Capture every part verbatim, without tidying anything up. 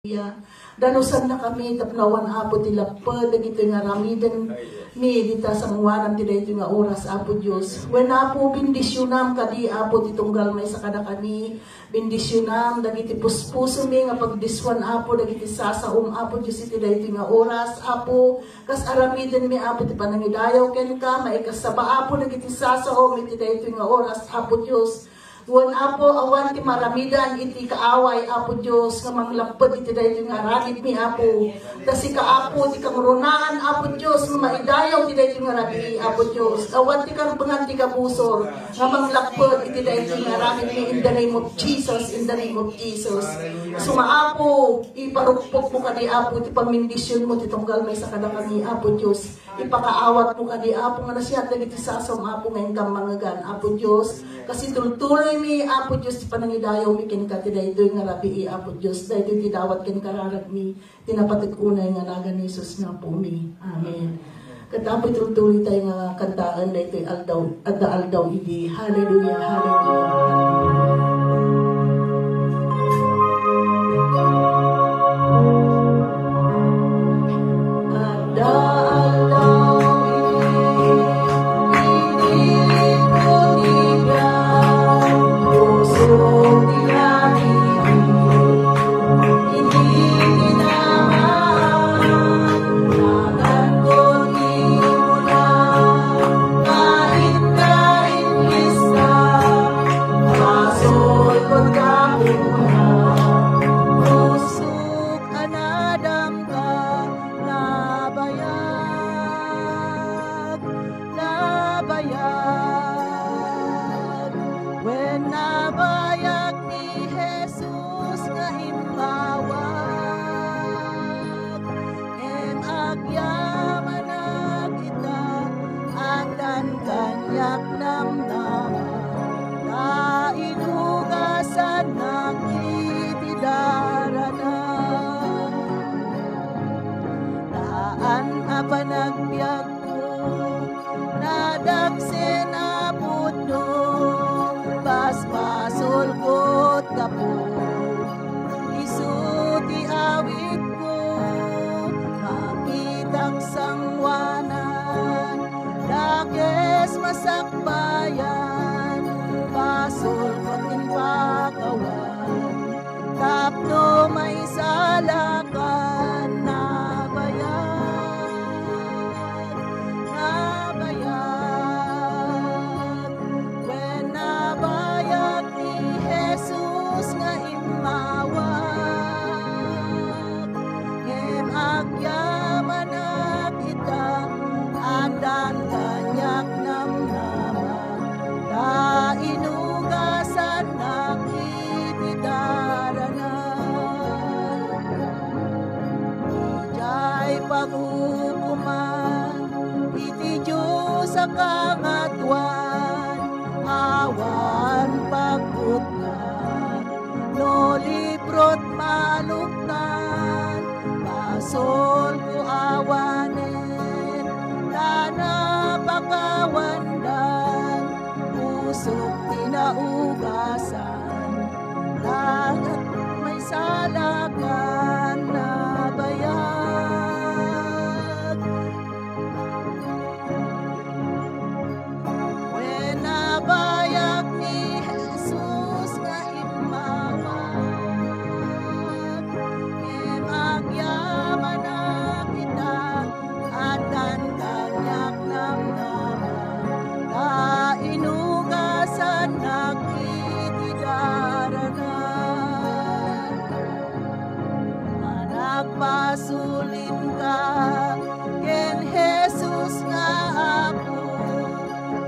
Hallelujah. Danusannakami tapno awan, Apo, ti lapped dagitoy nga aramiden mi dita sangoanan ti daytoy nga oras, Apo Dios. Wen, Apo, bendisionam kadi, Apo, ti tunggal maysa kadakami. Bendisionam dagiti puspusomi nga pagdiswan, Apo, dagiti sasaom, Apo Dios, iti daytoy nga oras, Apo. Kas aramidenmi, Apo, ti panangidayaw kenka, maikasaba, Apo, dagiti sasaom iti daytoy nga oras, Apo Dios. Wen, Apo, awan ti maramidan iti kaaway, Apo Dios, nga manglapped iti daytoy nga aramidmi, Apo. Ta sika, Apo, ti kangrunaan, Apo Dios, nga maidayaw ti daytoy nga rabii, Apo Dios. Awan ti karbengan ti kabusor nga manglapped iti daytoy nga aramidmi in the name of Jesus, in the name of Jesus. Suma, Apo, iparukpokmo kadi, Apo, ti pammendisionmo ti tunggal maysa kadakami, Apo Dios. Ipakaawatmo kadi, Apo, nga nasiat dagiti sasaom, Apo, nga inkam mangegan, Apo Dios. Kas itultuloymi, Apo Dios, ti panangidayawmi kenka ti daytoy nga rabii, Apo Dios. Daytoy ti dawat ken kararagmi, ti napateg unay nga nagan ni Jesus nga Apomi. Amen. Ket, Apo, itultuloy tayo nga kantaen daytoy aldaw, adda aldaw idi. Hallelujah, hallelujah, hallelujah. Adda aldaw idi, idi ko ti biag, puso ti laki, idi ti namaan, naganko ti mula, kain-kain kista, basol ko ti mula, puso a nadamga, nabayag, nabayag. Wen, nabayag ni Jesus nga immawag. Ngem agyamanak ita, addan kaniak namnama, ta inugasannak iti darana. Haan a panagbiagko, nadagsen a pudno, basbasolko ti gapu. Isu ti awitko, makitak sangoanan, dakes masakbayan, basolko ti impakawan. Tapno maisalakan, nabayag, nabayag. Wen, nabayag ni Jesus nga immawag. Ngem agyamanak ita, addan kaniak namnama, ta inugasannak iti darana. Idiay paghukoman iti Dios a Kangatoan, awan pagbutnga. No librot maluktan, basolko awanen, ta napakawandan, pusok ti naugasan, dagat maisalakan, nabayag. Wen, nabayag ni Jesus nga immawag, ngem agyamanak ita, addan kaniak namnama, ta inugasannak iti darana. Managbasolinka ken Jesus nga Apo,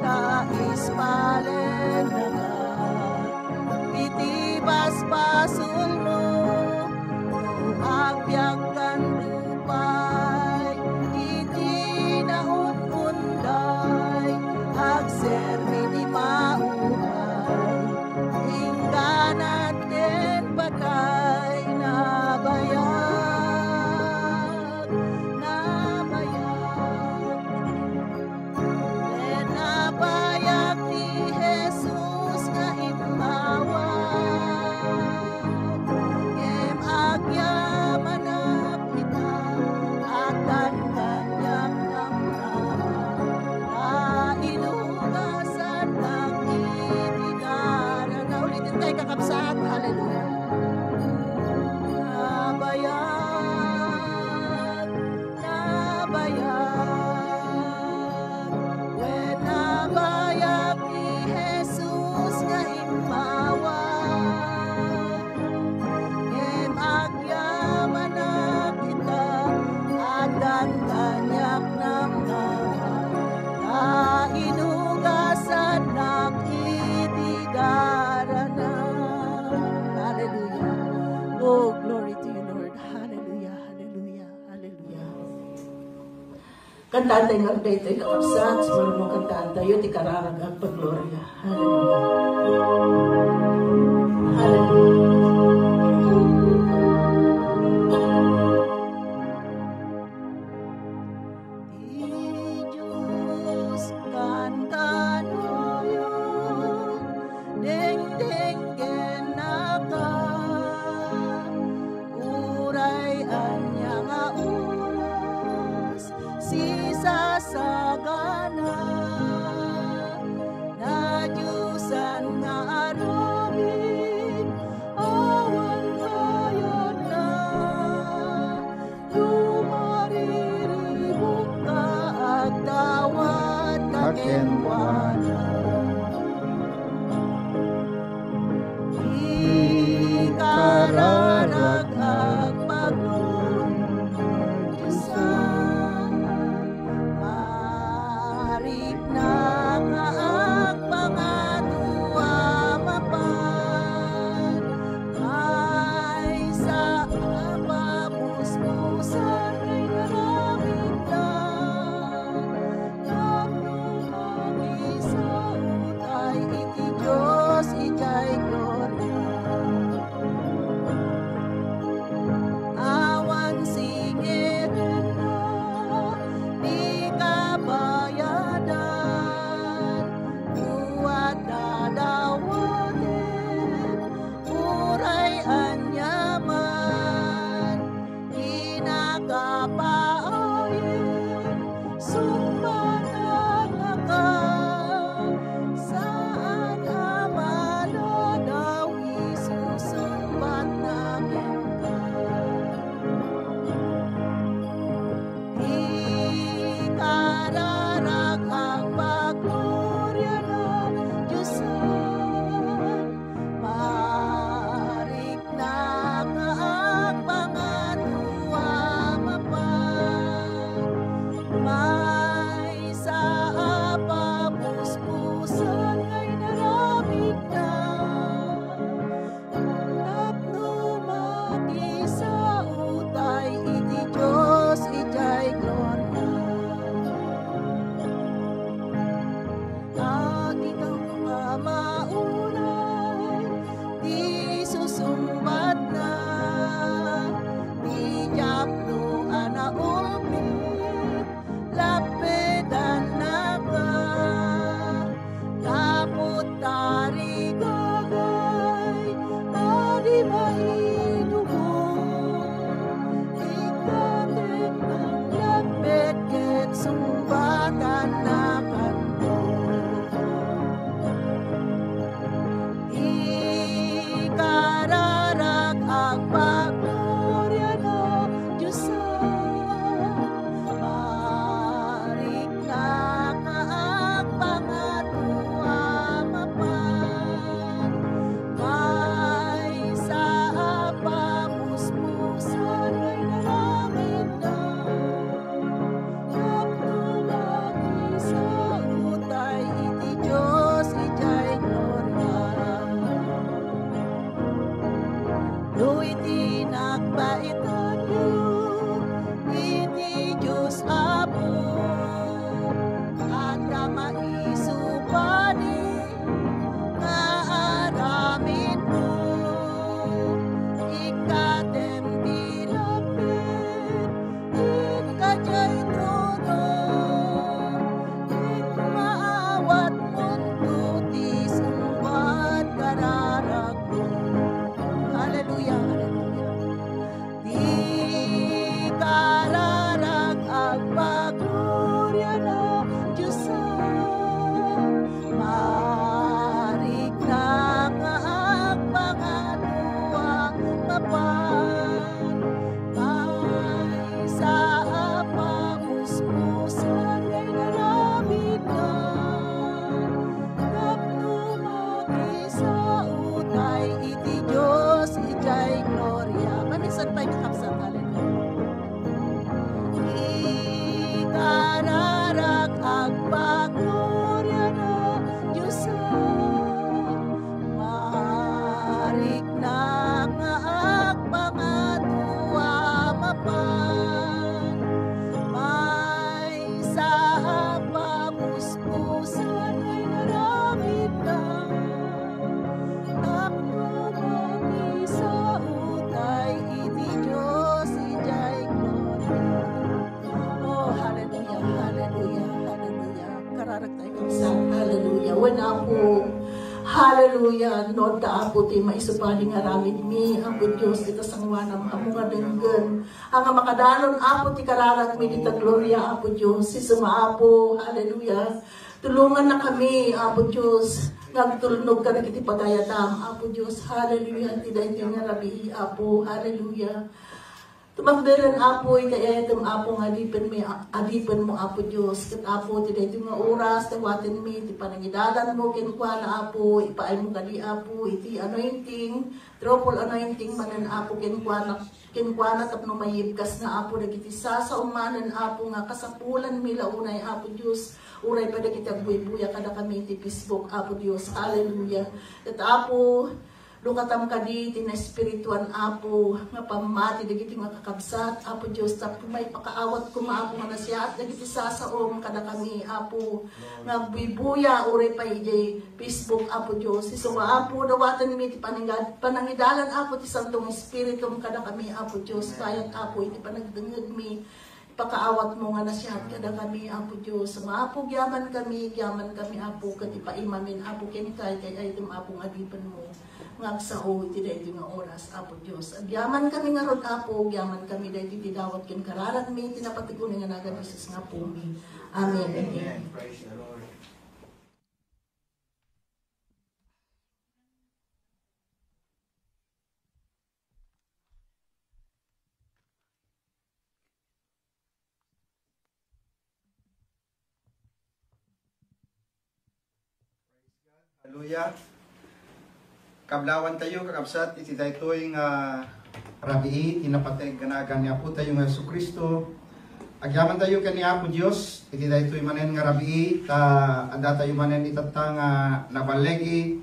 ta ispalennaka iti basbasolmo. No agbiagkanto pay iti naun-unday, agserbi ti maupay, ingganat ken patay, nabayag, nabayag. Wen, nabayag ni Jesus nga immawag. Kantaantayo nga daytoy, kakabsat, sumurmo kantaantayo ti kararag agpagloria. Hallelujah. Hallelujah. Ti Dios kankanayon, dengdengngennaka, uray ania nga oras, sisasagana, nadiosan nga arum- Apo. Hallelujah. Nodda, Apo, ti maisupadi nga aramidmi, Apo Dios, ita sanguanam ammo nga denggen. Anga makadalon, Apo, ti kararagmi dita gloria, Apo Dios. Isu nga, Apo, hallelujah. Tulongannakami, Apo Dios, nga agtulnog kadagiti pagayatam, Apo Dios. Hallelujah. Ti daytoy nga rabii, Apo. Hallelujah. Tumakderen, Apo, iti ayatem, Apo, nga adipenmi, adipenmo, Apo Dios. Ket, Apo, ti daytoy nga oras, dawatenmi ti panangidalanmo kenkuana, Apo. Ipaaymo kadi, Apo, iti anointing, triple anointing manen, Apo, kenkuana, kenkuana tapno mayibkasna, Apo, dagiti sasao manen, Apo, nga kasapulanmi la unay, Apo Dios. Uray pay dagiti agbuybuya kadakami iti Facebook, Apo Dios. Hallelujah. Ket, Apo, lukatam kadi ti naespirituan, Apo, nga pammati dagiti nga kakabsat, Apo Dios, tapno maipakaawat koma, Apo, nga nasayaat dagiti sasaom kadakami, Apo, nga agbuybuya, uray pay idiay Facebook, Apo Dios. Isu nga, Apo, dawatenmi ti panangad-, panangidalan, Apo, ti Santo nga Espiritum kadakami, Apo Dios. Kayat, Apo, iti panagdengngegmi, pakaawatmo nga nasayaat kadakami, Apo Dios. Nga, Apo, agyaman kami, agyaman kami, Apo, ket ipaimamin, Apo, kenka, iti ay-ayatem, Apo, nga adipenmo nga agsao iti daytoy nga oras, Apo Dios. Agyaman kami ngarud, Apo, agyaman kami daytoy ti dawat ken kararagmi, iti napatig-onay nga nagan Jesus nga Apomi. Amen. Amen. Praise the Lord. Hallelujah. Kablawantayo, kakabsat, iti daytoy nga rabii, ti napateg nga nagan ni Apotayo nga Jesu-Cristo. Agyamantayo ken ni Apo Dios iti daytoy manen nga rabii, ta addatayo manen itatta nga naballigi,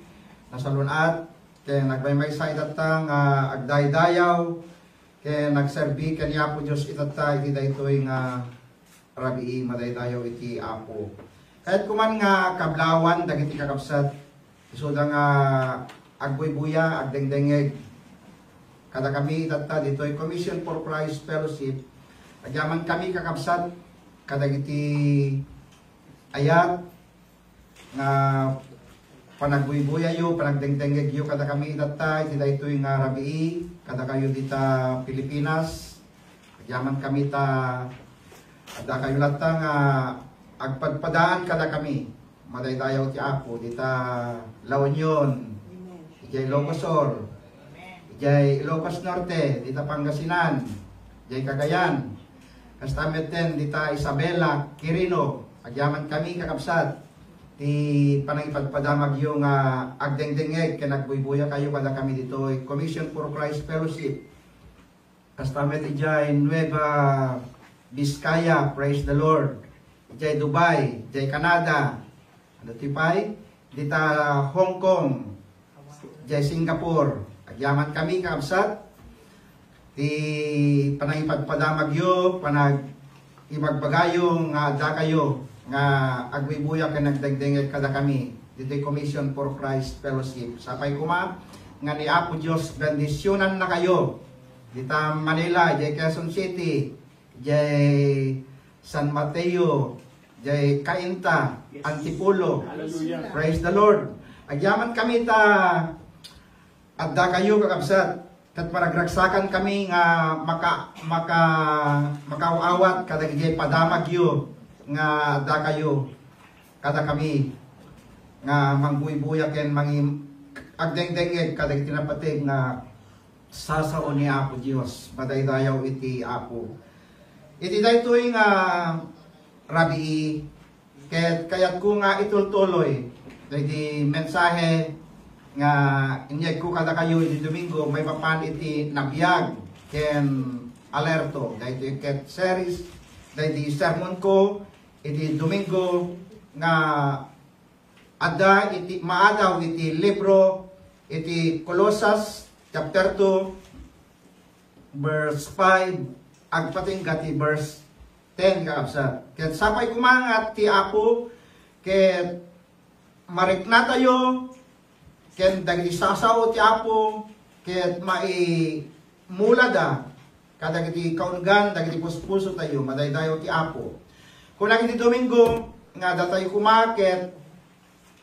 nasalun-at, ken nagmaymaysa itatta nga agdaydayaw, ken nagserbi ken ni Apo Dios itatta iti daytoy nga rabii, madaydayaw iti Apo. Kayatko man nga kablawan dagiti kakabsat, isuda nga agbuybuya, agdengdengngeg kadakami itatta ditoy Commission for Christ Fellowship. Agyamankami, kakabsat, kadagiti ayat nga panagbuybuyayo, panagdengdengngegyo kadakami itatta iti daytoy nga rabii, kadakayo dita Pilipinas. Agyamankami ta addakayo latta nga agpadpadaan kadakami. Madaydayaw ti Apo dita La Union, idiay Ilocos Sur, idiay Ilocos Norte, dita Pangasinan, idiay Cagayan. Kasta metten dita Isabela, Quirino. Agyamankami, kakabsat, ti panangipadpadamagyo nga agdengdengngeg ken agbuybuyakayo kadakami ditoy Commission for Christ Fellowship. Kasta met idiay Nueva Vizcaya, praise the Lord. Idiay Dubai, idiay Canada. Ano ti pay? Dita Hong Kong, idiay Singapore. Agyamankami, kakabsat, ti panangipadpadamagyo, panag-, ibagbagayo nga addakayo nga agbuybuya ken agdengdengngeg kadakami ditoy Commission for Christ Fellowship. Sapay koma nga ni Apo Dios bendisionannakayo dita Manila, idiay Quezon City, idiay San Mateo, idiay Cainta, Antipolo. Hallelujah. Praise the Lord. Agyamankami ta addakayo, kakabsat, ket maragragsakankami nga maka-, maka-, makaaw-awat kadagiti padamagyo nga addakayo kadakami nga mangbuybuya ken mangi-, agdengdengngeg kadagiti napateg nga sasao ni Apo Dios. Madaydayaw iti Apo. Iti daytoy nga rabii, ket kayatko nga itultuloy daydi mensahe nga inyegko kadakayo iti Domingo maipapan iti Nabiag ken Alerto. Daytoy ket series daydi sermonko iti Domingo nga adda iti maadaw iti libro iti Colosas chapter two, verse five, agpatingga ti verse ten, kakabsat. Ket sapay koma nga ti Apo ket mariknatayo ken dagiti sasao ti Apo ket maimulada kadagiti kaunggan dagiti puspusotayo. Madaydayaw ti Apo. Kuna iti Domingo nga datayo koma ket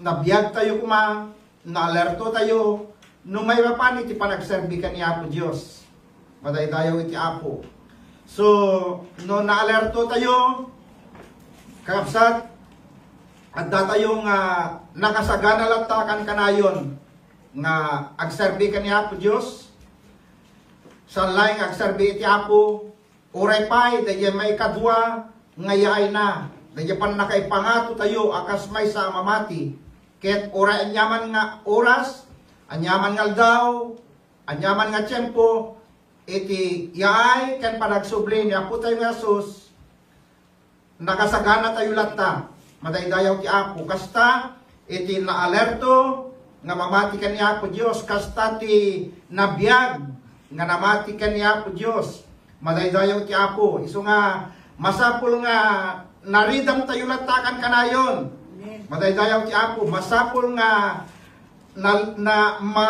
nabiagtayo koma, naalertotayo, no maipapan iti panagserbi ken ni Apo Dios. Madaydayaw iti Apo. So, no naalertotayo, kakabsat, addatayo nga nakasagana latta a kankanayon nga agserbi ken ni Apo Dios. Saan laeng nga agserbi iti Apo, uray pay daydiay maikadua nga yaayna, daydiay pannakaipangatotayo a kas maysa a mamati, ket uray aniaman nga oras, aniaman nga aldaw, aniaman nga tiempo, iti yaay ken panagsubli ni Apotayo nga Jesus, nakasaganatayo latta. Madaydayaw ti Apo. Kasta iti naalerto nga mamati ken ni Apo Dios, kasta ti nabiag nga namati ken ni Apo Dios. Madaydayaw ti Apo. Isu nga masapul nga naridamtayo latta a kankanayon. Amen. Madaydayaw ti Apo. Masapul nga na, na, ma,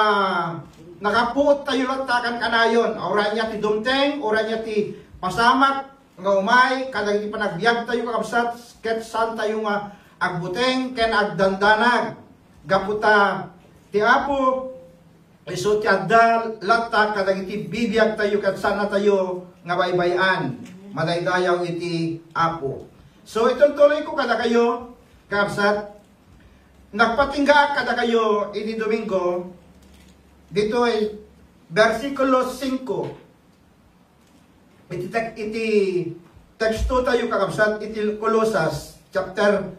nakapuottayo latta a kankanayon. Uray ania ti dumteng, uray ania ti pasamak, nga umay kadagiti panagbiagtayo, kakabsat, ket saantayo nga agbuteng ken agdandanag. Gapu ta ti Apo isu ti adda latta kadagiti bibiagtayo ket saannatayo nga baybay-an. Madaydayaw iti Apo. So, itultuloyko kadakayo, kakabsat, nagpatinggaak kadakayo idi Domingo, ditoy bersikulo singko. Iti tek-, iti tekstotayo, kakabsat, iti Colosas chapter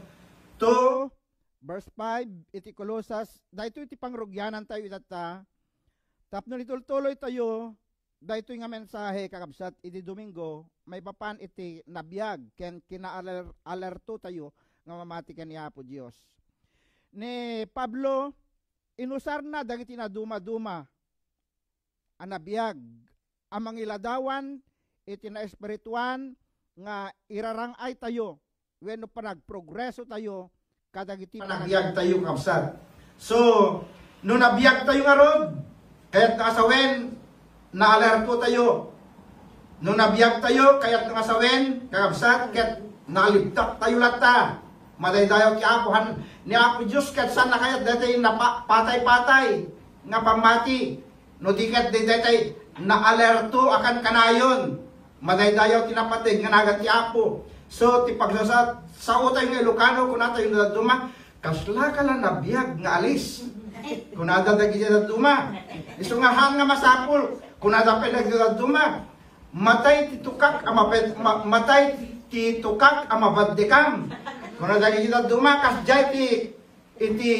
two, verse five, iti Colosas, daytoy ti pangrugianantayo itatta. Tapno itultuloytayo daytoy nga mensahe, kakabsat, iti Domingo, maipapan iti nabiag ken kinaaler-, alertotayo nga mamati ken ni Apo Dios. Ni Pablo, inusarna dagiti nadumaduma a nabiag a mangiladawan iti naespirituan nga irarang-aytayo wenno panagprogresotayo kadagiti panagbiagtayo, kabsat. So, no nabiagtayo ngarud, kayatna a sawen, naalertotayo. No nabiagtayo, kayatna a sawen, kakabsat, ket naalibtaktayo latta. Madaydayaw ti Apo, han, ni Apo Dios, ket saan a kayat daytoy napa-, patay-patay nga pammati. No di ket daytoy naalerto a kankanayon, madaydayaw ti napateg nga nagan ti Apo. So, ti pagsasaotayo nga Ilocano, kunatayo nga dadduma, "Kasla ka la nabiag nga alis?" Kunada dagiti dadduma. Isu nga haan nga masapul, kunada pay dagiti dadduma, "Matay ti tukak a maped-, ma-, matay ti tukak a mabaddekam." Kunada dagiti dadduma, kasdiay ti iti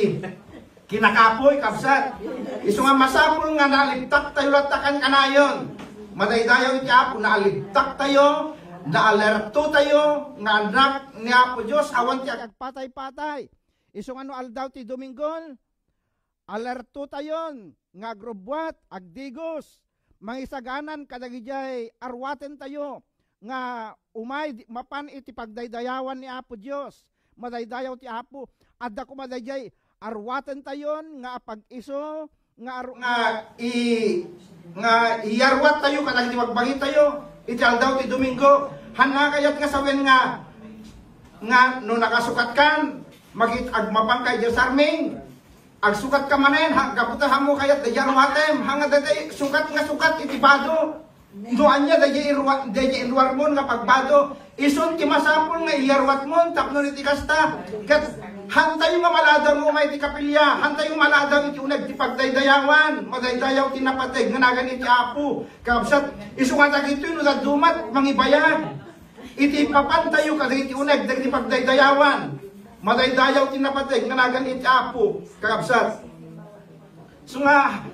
kinakapoy, kabsat. Isu nga masapul nga naalibtaktayo latta kankanayon. Madaydayaw iti Apo, naalibtaktayo, naalertotayo nga anak ni Apo Dios, awan ti agpatay-patay. Isu nga no aldaw ti Domingo, alertotayon nga agrubbuat, agdigos, mangisaganan kadagidiay arwatentayo nga umay di, mapan iti pagdaydayawan ni Apo Dios. Madaydayaw ti Apo. Adda koma daydiay arwatentayon nga apag-isu nga ar-, nga i-, nga iyarwattayo kadagiti bagbagitayo iti aldaw ti Domingo. Hanna kayat nga sawen nga, nga no nakasukatkan, magit-, agmapanka idiay sarming, agsukatka manen, ha, gapu ta ammo kayat daydiay arwatem, haan nga daydiay sukat nga sukat iti bado. No ania daydiay irwa-, daydiay inruarmon nga pagbado, isun ti masapul nga iyarwatmon tapno iti kasta. Ket haantayo nga maladaw nga umay iti kapilya, haantayo nga maladaw iti uneg ti pagdaydayawan, madaydayaw ti napateg nga nagan iti Apo. Kakabsat, isu nga dagitoy no daddumat mangibayag iti papantayo kadagiti uneg dagiti pagdaydayawan. Madaydayaw ti napateg nga nagan iti Apo, kakabsat. So nga,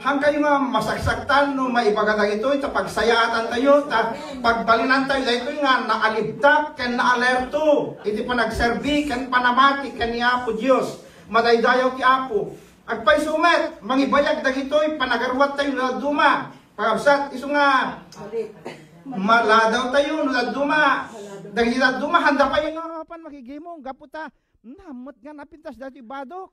haan kayo nga masaksaktan no maibaga dagitoy, ta pagsayaatantayo, ta pagbalinantayo daytoy nga naalibtak ken naalerto iti panagserbi ken panamati ken ni Apo Dios. Madaydayaw ti Apo. Agpayso met, mangibayag dagitoy panagarwattayo no dadduma. Kakabsat, isu nga maladawtayo no dadduma. Dagiti dadduma, haanda pay nga apan makigimong, gapu ta, nammet nga napintas dati badok.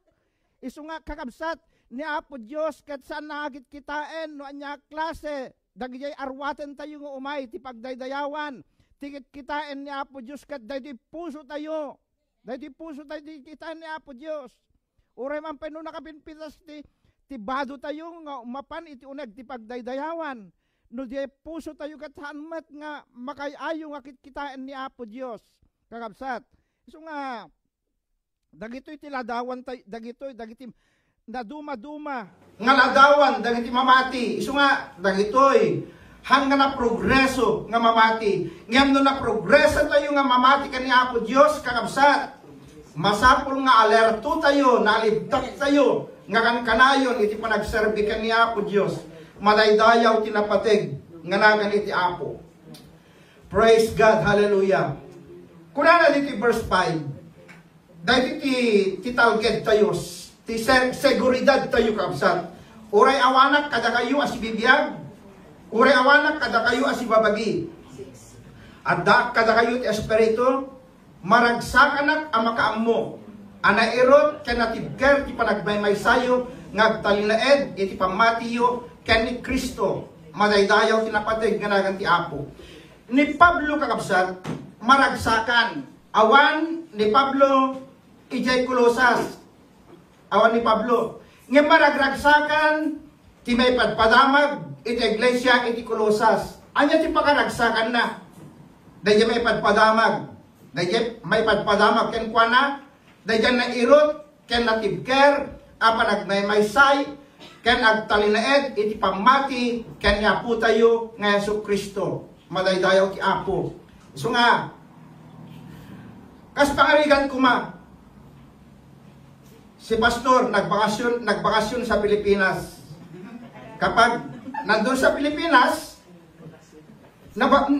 Isu nga, kakabsat, ni Apo Dios ket saan nga agitkitaen no ania a klase dagiti arwatentayo nga umay ti pagdaydayawan. Ti kitkitaen ni Apo Dios ket daytoy pusotayo. Daytoy pusotayo ti kitkitaen ni Apo Dios. Uray man pay no nakapinpitas ti, ti bado tayo nga mapan iti uneg ti pagdaydayawan. No diay puso tayo ket saan met nga makay-ayo nga kitkitaen ni Apo Dios, kakabsat. Isu nga, dagitoy ti ladawan tay-, dagitoy, dagiti nadumaduma nga ladawan dagiti mamati. Isu nga, dagitoy, han nga naprogreso nga mamati. Ngem no naprogresa tayo nga mamati ken ni Apo Dios, kakabsat, masapul nga alerto tayo, nalibtak tayo, nga kankanayon iti panagserbi ken ni Apo Dios. Madaydayaw ti napateg nga nagan iti Apo. Praise God, hallelujah. Kunana diti verse five, daydi ti, ti talged tayo, ti se-, seguridad tayo, kabsat. Uray awanak kadakayo a sibibiag, uray awanak kadakayo a sibabagi. Addaak kadakayo ti Espiritu, maragsakanak a makaammo a nairut ken natibker ti panagmaymaysayo nga agtalinaed iti pammatiyo ken ni Cristo. Madaydayaw ti napateg nga nagan ti Apo. Ni Pablo, kakabsat, maragsakan. Awan ni Pablo idiay Colosas. Awan ni Pablo. Ngem maragragsakan ti maipadpadamag iti iglesia iti Colosas. Ania ti pakaragsakanna? Daydiay maipadpadamag. Daydiay maipadpadamag kenkuana. Daydiay nairut ken natibker a panagmaymaysa ken agtalinaed iti pammati ken ni Apotayo nga Jesu-Cristo. Madaydayaw ti Apo. Isu nga, kas pangarigan koma, si Pastor nagbakasyon, nagbakasyon sa Pilipinas. Kapag nandun sa Pilipinas, naba-,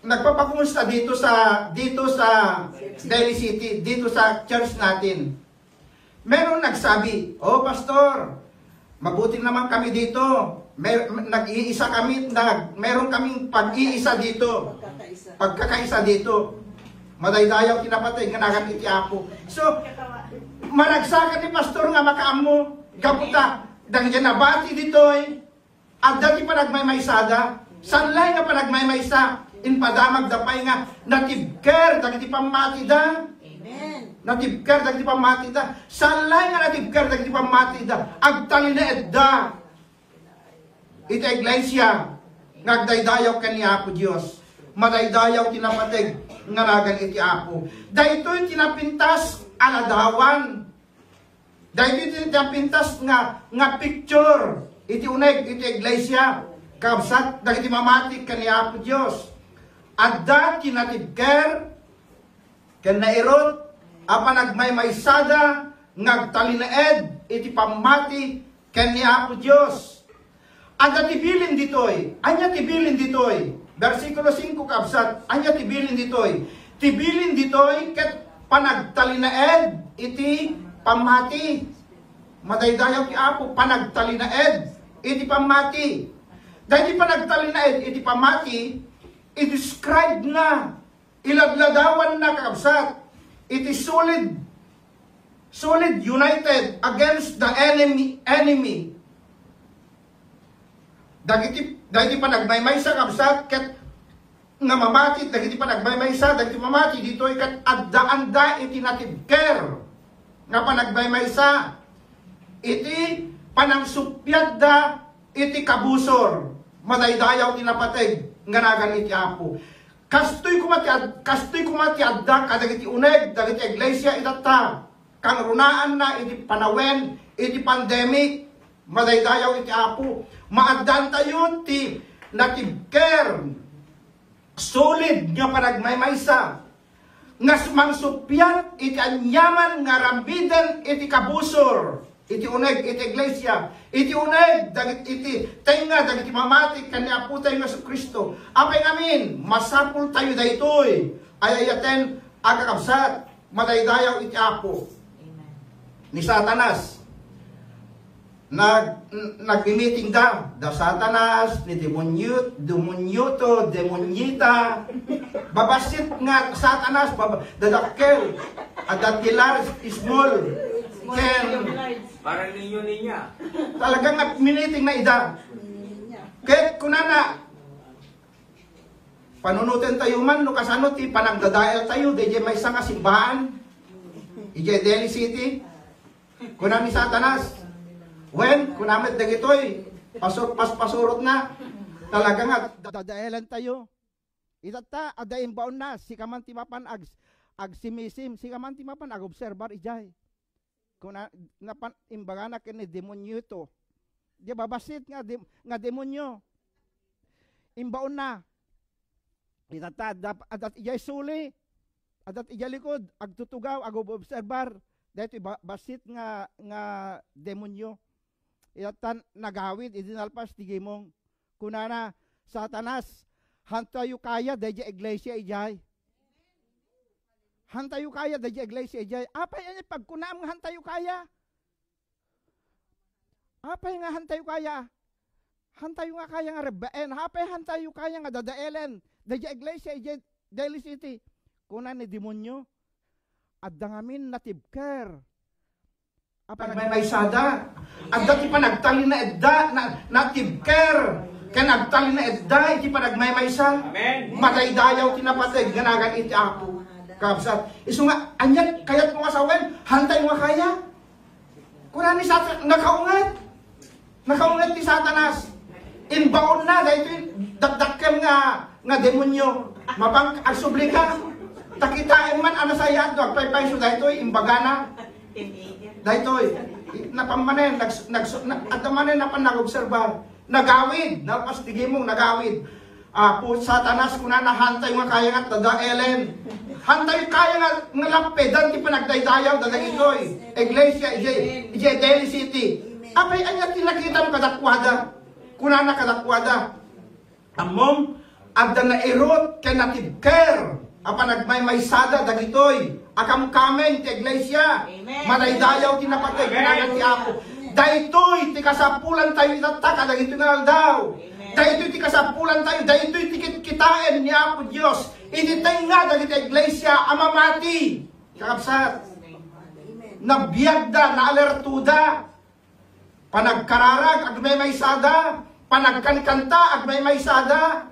nagpapakumusta dito sa, dito sa Daly City, dito sa church natin. Meron nagsabi, "Oh, Pastor, mabuti naman kami dito. Mer-, nag-iisa kami, nag-, meron kaming pag-iisa dito." Pagkakaisa. Pagkakaisa dito. Madaydayaw ti napateg nga nagan iti Apo. So, maragsakan ni Pastor nga makaammo. Gapu ta, dagiti nabati ditoy, adda ti panagmaymaysada. Saan laeng nga panagmaymaysa, impadamagda pay nga natibker dagiti pammatida. Amen. Natibker dagiti pammatida. Saan laeng nga natibker dagiti pammatida. Agtalinaedda iti iglesia nga agdaydayaw ken ni Apo Dios. Madaydayaw ti napateg nga nagan iti Apo. Daytoy ti napintas a ladawan. Daytoy ti, ti napintas nga, nga picture iti uneg iti iglesia, kabsat dagiti mamati ken ni Apo Dios. Adda ti natibker ken nairut a panagmaymaysada nga agtalinaed iti pammati ken ni Apo Dios. Adda ti bilin ditoy. Ania ti bilin ditoy? Bersikulo singko, kabsat. Ania ti bilin ditoy? Ti bilin ditoy ket panagtalinaed iti pammati. Madaydayaw ti Apo, panagtalinaed iti pammati. Daydi panagtalinaed iti pammati, i-describe na, iladladawanna, kakabsat, iti solid, solid united against the enemy, enemy. Dagiti, dagiti panagmaymaysa, kabsat, ket nga mamati, dagiti panagmaymaysa, dagiti mamati ditoy ket addaanda iti natibker nga panagmaymaysa iti panangsuppiatda iti kabusor. Madaydayaw ti napateg nga nagan iti Apo. Kastoy koma ti ad-, kastoy koma ti adda kadagiti uneg dagiti iglesia itatta. Kangrunaanna iti panawen iti pandemic, madaydayaw iti Apo. Maaddaantayo ti natibker, solid nga panagmaymaysa nga mangsuppiat iti aniaman nga aramiden iti kabusor, iti uneg iti iglesia, iti uneg dagit-, iti tengnga dagiti mamati ken ni Apotayo nga Jesu-Cristo. Apay ngamin, masapultayo daytoy. Ay-ayaten a kakabsat, madaydayaw iti Apo. Amen. Ni Satanas, nag-, n-, nagmi-meeting da, da Satanas, ni demonyo, demonyo to, demonyita. Babassit nga Satanas, baba-, dadakkel. Adda ti large, small. Ken, parang ninyo niya. Talagang nagmi-meeting na ida. Ket kunana, panunoten tayo man no kasano ti panagdadael tayo, daydiay maysa nga simbaan, idiay Daly City. Kuna ni Satanas, wen, kuna met dagitoy, pasur-, pas-, pasurotna. Talaga nga, da-, dadaelan tayo. Itatta, adda imbaonna, sika man ti mapan ag-, agsimisim, sika man ti mapan agobserbar idiay. Kuna, napan, imbagana ken ni demonyo ito. Di ba, bassit nga dem-, nga demonyo. Imbaonna. Itatta, adda, adda idiay suli. Adda idiay likod, agtutugaw, agobobserbar. Daytoy ba-, bassit nga, nga demonyo. Itatta, nagawid, idi nalpas ti gimong. Kunana, Satanas, hantayo kaya, daydiay iglesia, idiay. Hantayo kaya, daydiay iglesia, idiay. Apay, ani, pagkunam nga hantayo kaya? Apay nga hantayo kaya? Hantayo nga kaya nga rebbaen? Apay hantayo kaya nga dadaelen? Daydiay iglesia, idiay Daly City. Kuna ni demonyo, adda ngamin natibker. Apay? Panagmaymaysada. Adda ti panagtalinaedda, na, natibker. Ken agtalinaedda iti panagmaymaysa. Amen. Madaydayaw ti napateg nga nagan iti Apo. Kabsat. Isu nga, anian, kayatmo nga sawen, hantayo nga kaya. Kuna ni Satan, nakaunget. Nakaunget ti Satanas. Imbaonna, daytoy dakdakkel nga, nga demonyo. Mapang agsubli ka. Ta kitaem man a nasayaat no agpaypayso daytoy, imbagana. Daytoy. Napan manen, nags-, nags-, na, adda manen napan nagobserbar. Nagawid, nalpas ti gimong, nagawid. Apo, Satanas, kunana, hantayo nga kaya nga dadaelen. Hantayo kaya nga, nga lappedan ti panagdaydayaw, dadagitoy. Iglesia, idiay, idiay Daly City. Apay, ania ti nakitam kadakuada? Kunana kadakuada. Ammom, adda nairut ken natibker a panagmaymaysada dagitoy a kamkameng ti iglesia. Amen. Madaydayaw ti napateg. Amen. Kanagan ti Apo. Daytoy ti kasapulantayo itatta kadagitoy nga aldaw. Amen. Daytoy ti kasapulantayo, daytoy ti kitkitaen ni Apo Dios. Iti tengnga dagiti iglesia a mamati. Kakabsat, nabiagda, naalertoda. Panagkararag, agmaymaysada. Panagkankanta, agmaymaysada.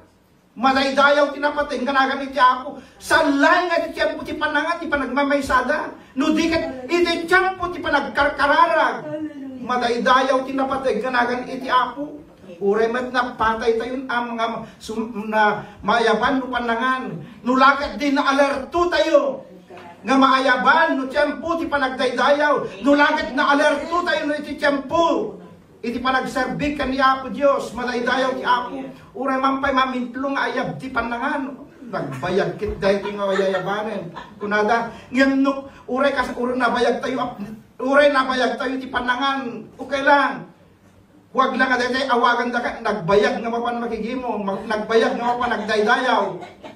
Madaydayaw ti napateg nga nagan iti Apo. Saan laeng nga iti tiempo ti panangan, ti panagmaymaysada. No di ket iti tiempo ti panagkarkararag. Madaydayaw ti napateg nga nagan iti Apo. Uray met napatay tayo, am-, nga sum-, na mayaban no panangan. No la ket di naalerto tayo. Nga maayaban no tiempo ti panagdaydayaw, no la ket naalerto tayo no iti tiempo iti panagserbi ken ni Apo Dios, madaydayaw ti Apo. Uray man pay mamintlo nga ayab ti panangan, nagbayag ket daytoy nga yayabanen. Kunada, ngem no, uray kas-, uray nabayag tayo, ap-, uray nabayag tayo ti panangan, okay lang. Huwag lang nga daytoy, awagan da ka, nagbayag nga mapan makigimo, mag-, nagbayag nga mapan nagdaydayaw.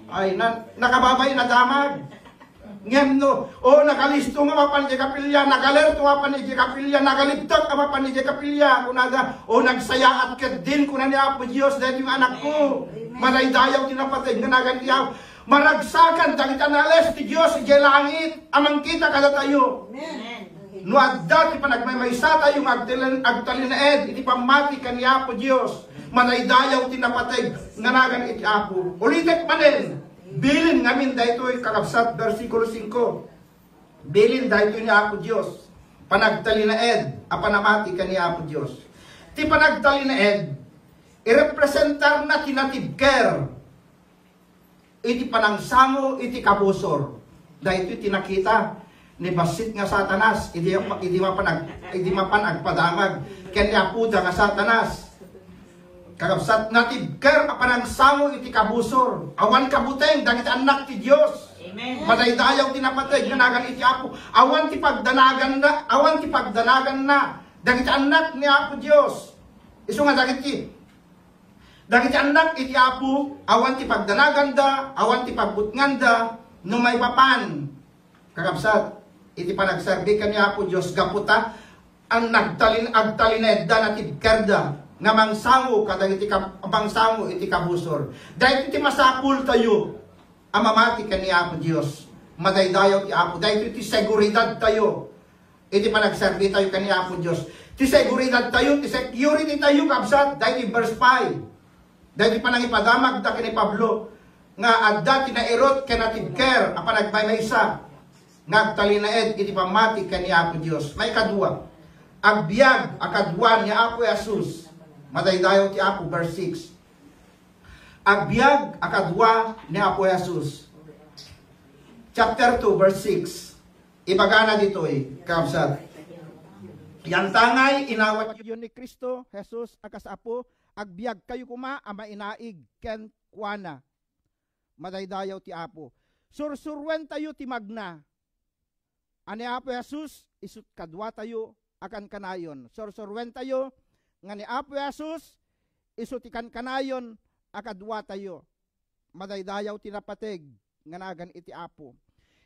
Ay, na, nakababay, nadamag. Ngem no, o, nakalisto nga mapan iti kapilya, nagalerto mapan iti kapilya, nagalibtak a mapan iti kapilya, kunada, o, nagsayaat ket din, kuna ni Apo Dios, daytoy nga anakko, madaydayaw ti napateg nga nagan ti Apo. Maragsakan dagiti nales ti Dios idiay langit a mangkita kadatayo. Amen. No adda ti panagmaymaysa tayo nga agtalen-, agtalinaed iti pammati ken ni Apo Dios, madaydayaw ti napateg nga nagan iti Apo. Ulitek manen, bilin ngamin daytoy, kakabsat, bersikulo singko. Bilin daytoy ni Apo Dios, panagtalinaed a panamati ken ni Apo Dios. Ti panagtalinaed, irepresentarna ti natibker iti panangsango iti kabusor. Daytoy ti nakita ni bassit nga Satanas idi, idi mapan ag-, idi mapan agpadamag ken ni apoda nga Satanas. Kakabsat, natibker a panangsango iti kabusor. Awan kabuteng dagiti annak ti Dios. Amen. Madaydayaw ti napateg nga nagan iti Apo. Awan ti pagdanaganna, awan ti pagdanaganna dagiti annak ni Apo Dios. Isu nga dagiti Dagiti annak iti Apo, awan ti pagdanaganda, awan ti pagbutnganda, no maipapan. Kakabsat, iti panagserbi ken ni Apo Dios, gapu ta an nagtalin-, agtalinaedda, natibkerda, nga mangsango kadagiti kab-, mangsango iti kabusor. Daytoy ti masapul tayo a mamati ken ni Apo Dios. Madaydayaw ti Apo. Daytoy ti seguridad tayo. Iti panagserbi tayo ken ni Apo Dios. Ti seguridad tayo, ti security tayo, kabsat, daytoy verse five. Daytoy panangipadamagda ken ni Pablo nga adda ti nairut ken natibker a panagmaymaysa. nga agtalinaed iti pammati ken ni Apo Dios. Maikadua, agbiag a kadua ni Apo Jesus. Madaydayaw ti Apo, verse six. Agbiag a kadua ni Apo Jesus. Chapter two, verse six. Ibagana ditoy, kabsat. Yantangay inawatyo ni Cristo Jesus a kas Apo, agbiagkayo koma a mainaig ken kuana. Madaydayaw ti Apo. Sursuruentayo ti magna a ni Apo Jesus, isut' kaduatayo a kankanayon. Sursuruentayo nga ni Apo Jesus, isu ti kankanayon a kaduatayo. Madaydayaw ti napateg nga nagan iti Apo.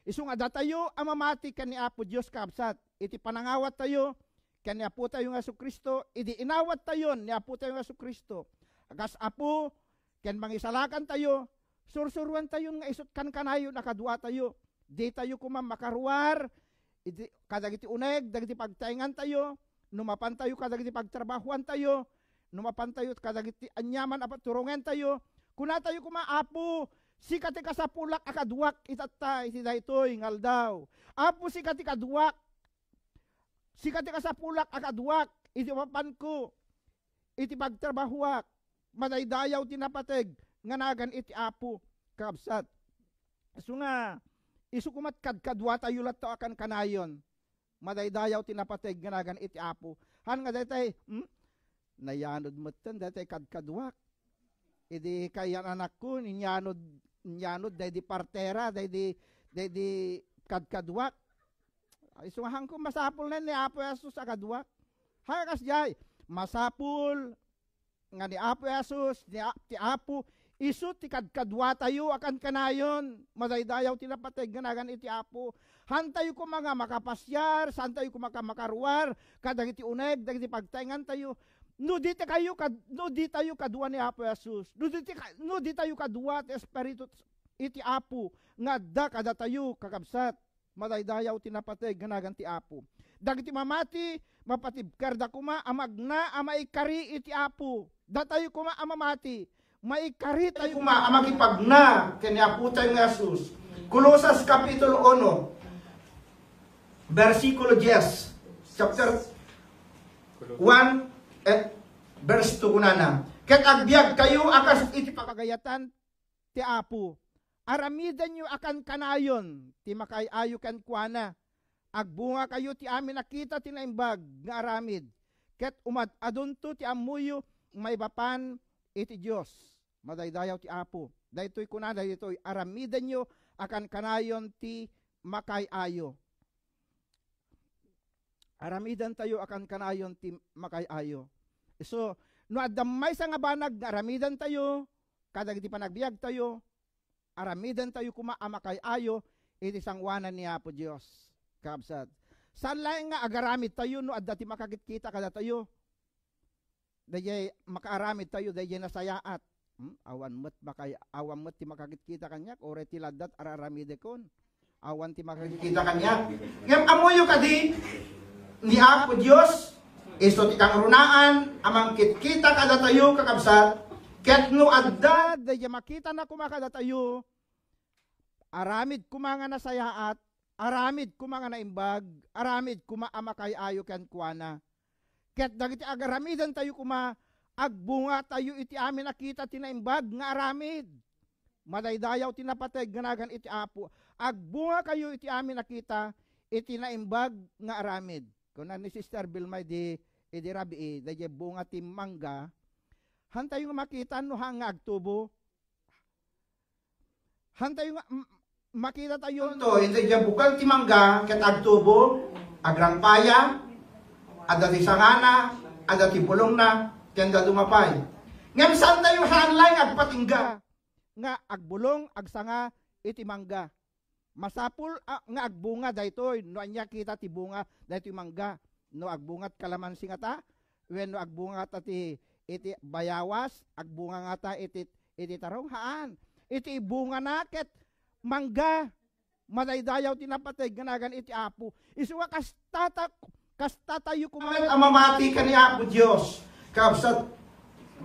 Isu nga datayo a mamati ken ni Apo Dios, kabsat, iti panangawattayo ken ni Apotayo nga Jesu-Cristo, idi inawattayon ni Apotayo nga Jesu-Cristo a kas Apo ken Mangisalakantayo, sursuruentayon nga isut' kankanayon a kaduatayo. Ditayo koma makaruar iti, kadagiti uneg dagiti pagtaengantayo, no mapantayo kadagiti pagtrabahoantayo, no mapantayo kadagiti aniaman a paturongentayo, kunatayo koma, "Apo, sika ti kasapulak a kaduak itatta iti daytoy nga aldaw. Apo, sika ti kaduak, sika ti kasapulak a kaduak iti mapanko, iti pagtrabahoak." Madaydayaw ti napateg nga nagan iti Apo, kabsat. Isu nga, isu komat kadkaduatayo latta a kankanayon. Madaydayaw ti napateg nga nagan iti Apo. Han nga daytay, hmm? Nayanod metten daytay kadkaduak. Idi kayan anakko, inyanod, inyanod daydi partera, daydi, daydi kadkaduak. Isu nga hanko, masapul nen ni Apo Jesus a kaduak. Ha, kasdiay, masapul nga ni Apo Jesus, ni A-, ti Apo, isu ti kadkaduatayo a kankanayon. Madaydayaw ti napateg nga nagan iti Apo. Hantayo koma nga makapasiar, santayo koma nga makaruar kadagiti uneg dagiti pagtaengantayo. No ditayo kad-, no ditayo kadua ni Apo Jesus, no dita-, no ditayo kadua ti Espiritu iti Apo nga adda kadatayo, kakabsat, madaydayaw ti napateg nga nagan ti Apo. Dagiti mamati, mapatibkerda koma a magna a maikari iti Apo. Datayo koma a mamati, maikaritayo koma a makipagna ken ni Apotayo nga Jesus. Colosas Kapitulo uno, bersikulo dies, chapter one, eh, verse two kunana, "Ket agbiagkayo a kas iti pagayatan ti Apo. Aramidenyo a kankanayon ti makaay-ayo kenkuana. Agbungakayo ti amin a kita ti naimbag nga aramid, ket umad-adunto ti ammoyo maipapan iti Dios." Madaydayaw ti Apo. Daytoy kunana ditoy, "Aramidenyo a kankanayon ti makaay-ayo." Aramidentayo a kankanayon ti makaay-ayo. Isu, no adda maysa nga banag nga aramidentayo kadagiti panagbiagtayo, aramidentayo koma a makaay-ayo iti sangoanan ni Apo Dios. Kabsat, saan laeng nga agaramidtayo no adda ti makakitkita kadatayo. Daydiay makaaramidtayo, daydiay nasayaat. Hmm? Awan met makay-, awan met ti makakitkita kaniak, uray ti laddat ar-aramidekon. Awan ti makakitkita kaniak. Ngem ammoyo kadi, ni Apo Dios, isu ti kangrunaan a mangkitkita kadatayo, kakabsat, ket no adda daydiay makitana koma kadatayo, aramid koma nga nasayaat, aramid koma nga naimbag, aramid koma a makaay-ayo kenkuana. Ket dagiti agaramidentayo koma, agbungatayo iti amin a kita ti naimbag nga aramid. Madaydayaw ti napateg nga nagan iti Apo. Agbungakayo iti amin a kita iti naimbag nga aramid. Kuna ni Sister Vilma idi, idi rabii, daydiay bunga ti mangga, hantayo nga makita no haan nga agtubo. Hantayo nga, m-, makitatayo. Ito, iti diay bukag ti mangga, ket agtubo, agrangpaya, adda ti sangana, adda ti bulongna, ken dadduma pay. Ngem saantayo haan laeng agpatingga nga agbulong, agsanga iti mangga. Masapul a, nga agbunga daytoy no ania kita ti bunga daytoy mangga. No agbunga ti kalamansi ngata, wenno agbunga ngata ti, iti bayawas, agbunga ngata iti, iti tarong? Haan. Iti bungana ket mangga. Madaydayaw ti napateg nga nagan iti Apo. Isu nga kasta ta, kasta tayo koma met a mamati ken ni Apo Dios. Kabsat,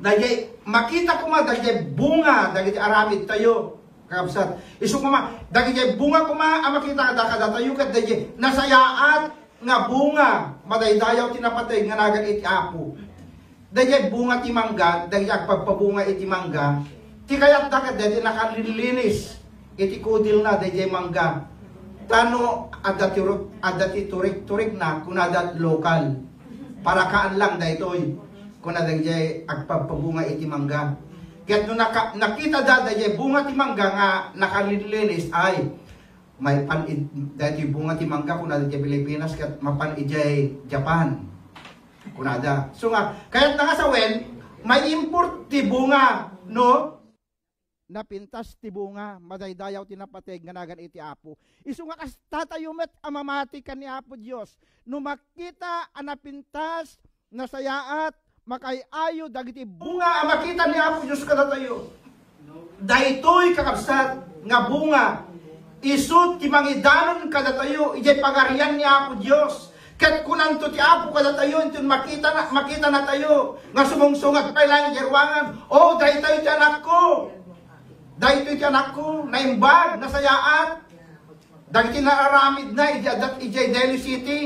daydiay makita koma daydiay bunga dagiti aramid tayo. Kakabsat, isu koma, dagiti bunga koma a makita da kadatayo ket dagiti nasayaat nga bunga, madaydayaw ti napateg nga nagan iti Apo. Dagiti bunga ti mangga, dagiti agpagpabunga iti mangga, ti kayatda ket dagiti nakalinlinis iti kudilna dagiti mangga. Ta no adda ti ru-, adda ti turik-turikna, kunada lokal. Parakaan lang daytoy, kuna dagiti agpagpabunga iti mangga. Ket no naka-, nakitada dagiti bunga ti mangga nga nakalinlinis, ay, maipan id-, daytoy bunga ti mangga, kuna dagiti Pilipinas, ket mapan idiay Japan. Kunada. So nga, kayatna nga sawen, may import ti bunga, no? Napintas ti bunga, madaydayaw ti napateg nga nagan iti Apo. Isu nga kasta tayo met a mamati ken ni Apo Dios. No makita a napintas, nasayaat, makaay-ayo dagiti bunga a makita ni Apo Dios kadatayo. Daytoy, kakabsat, nga bunga, isu ti mangidanon kadatayo idiay Pagarian ni Apo Dios. Ket kunanto ti Apo kadatayo, inton makita na, makita natayo nga sumungsungad pay laeng idiay ruangan, "O, daytoy ti anakko. Daytoy ti anakko, naimbag, nasayaat." Dagiti nararamidna idi adda idiay Daly City.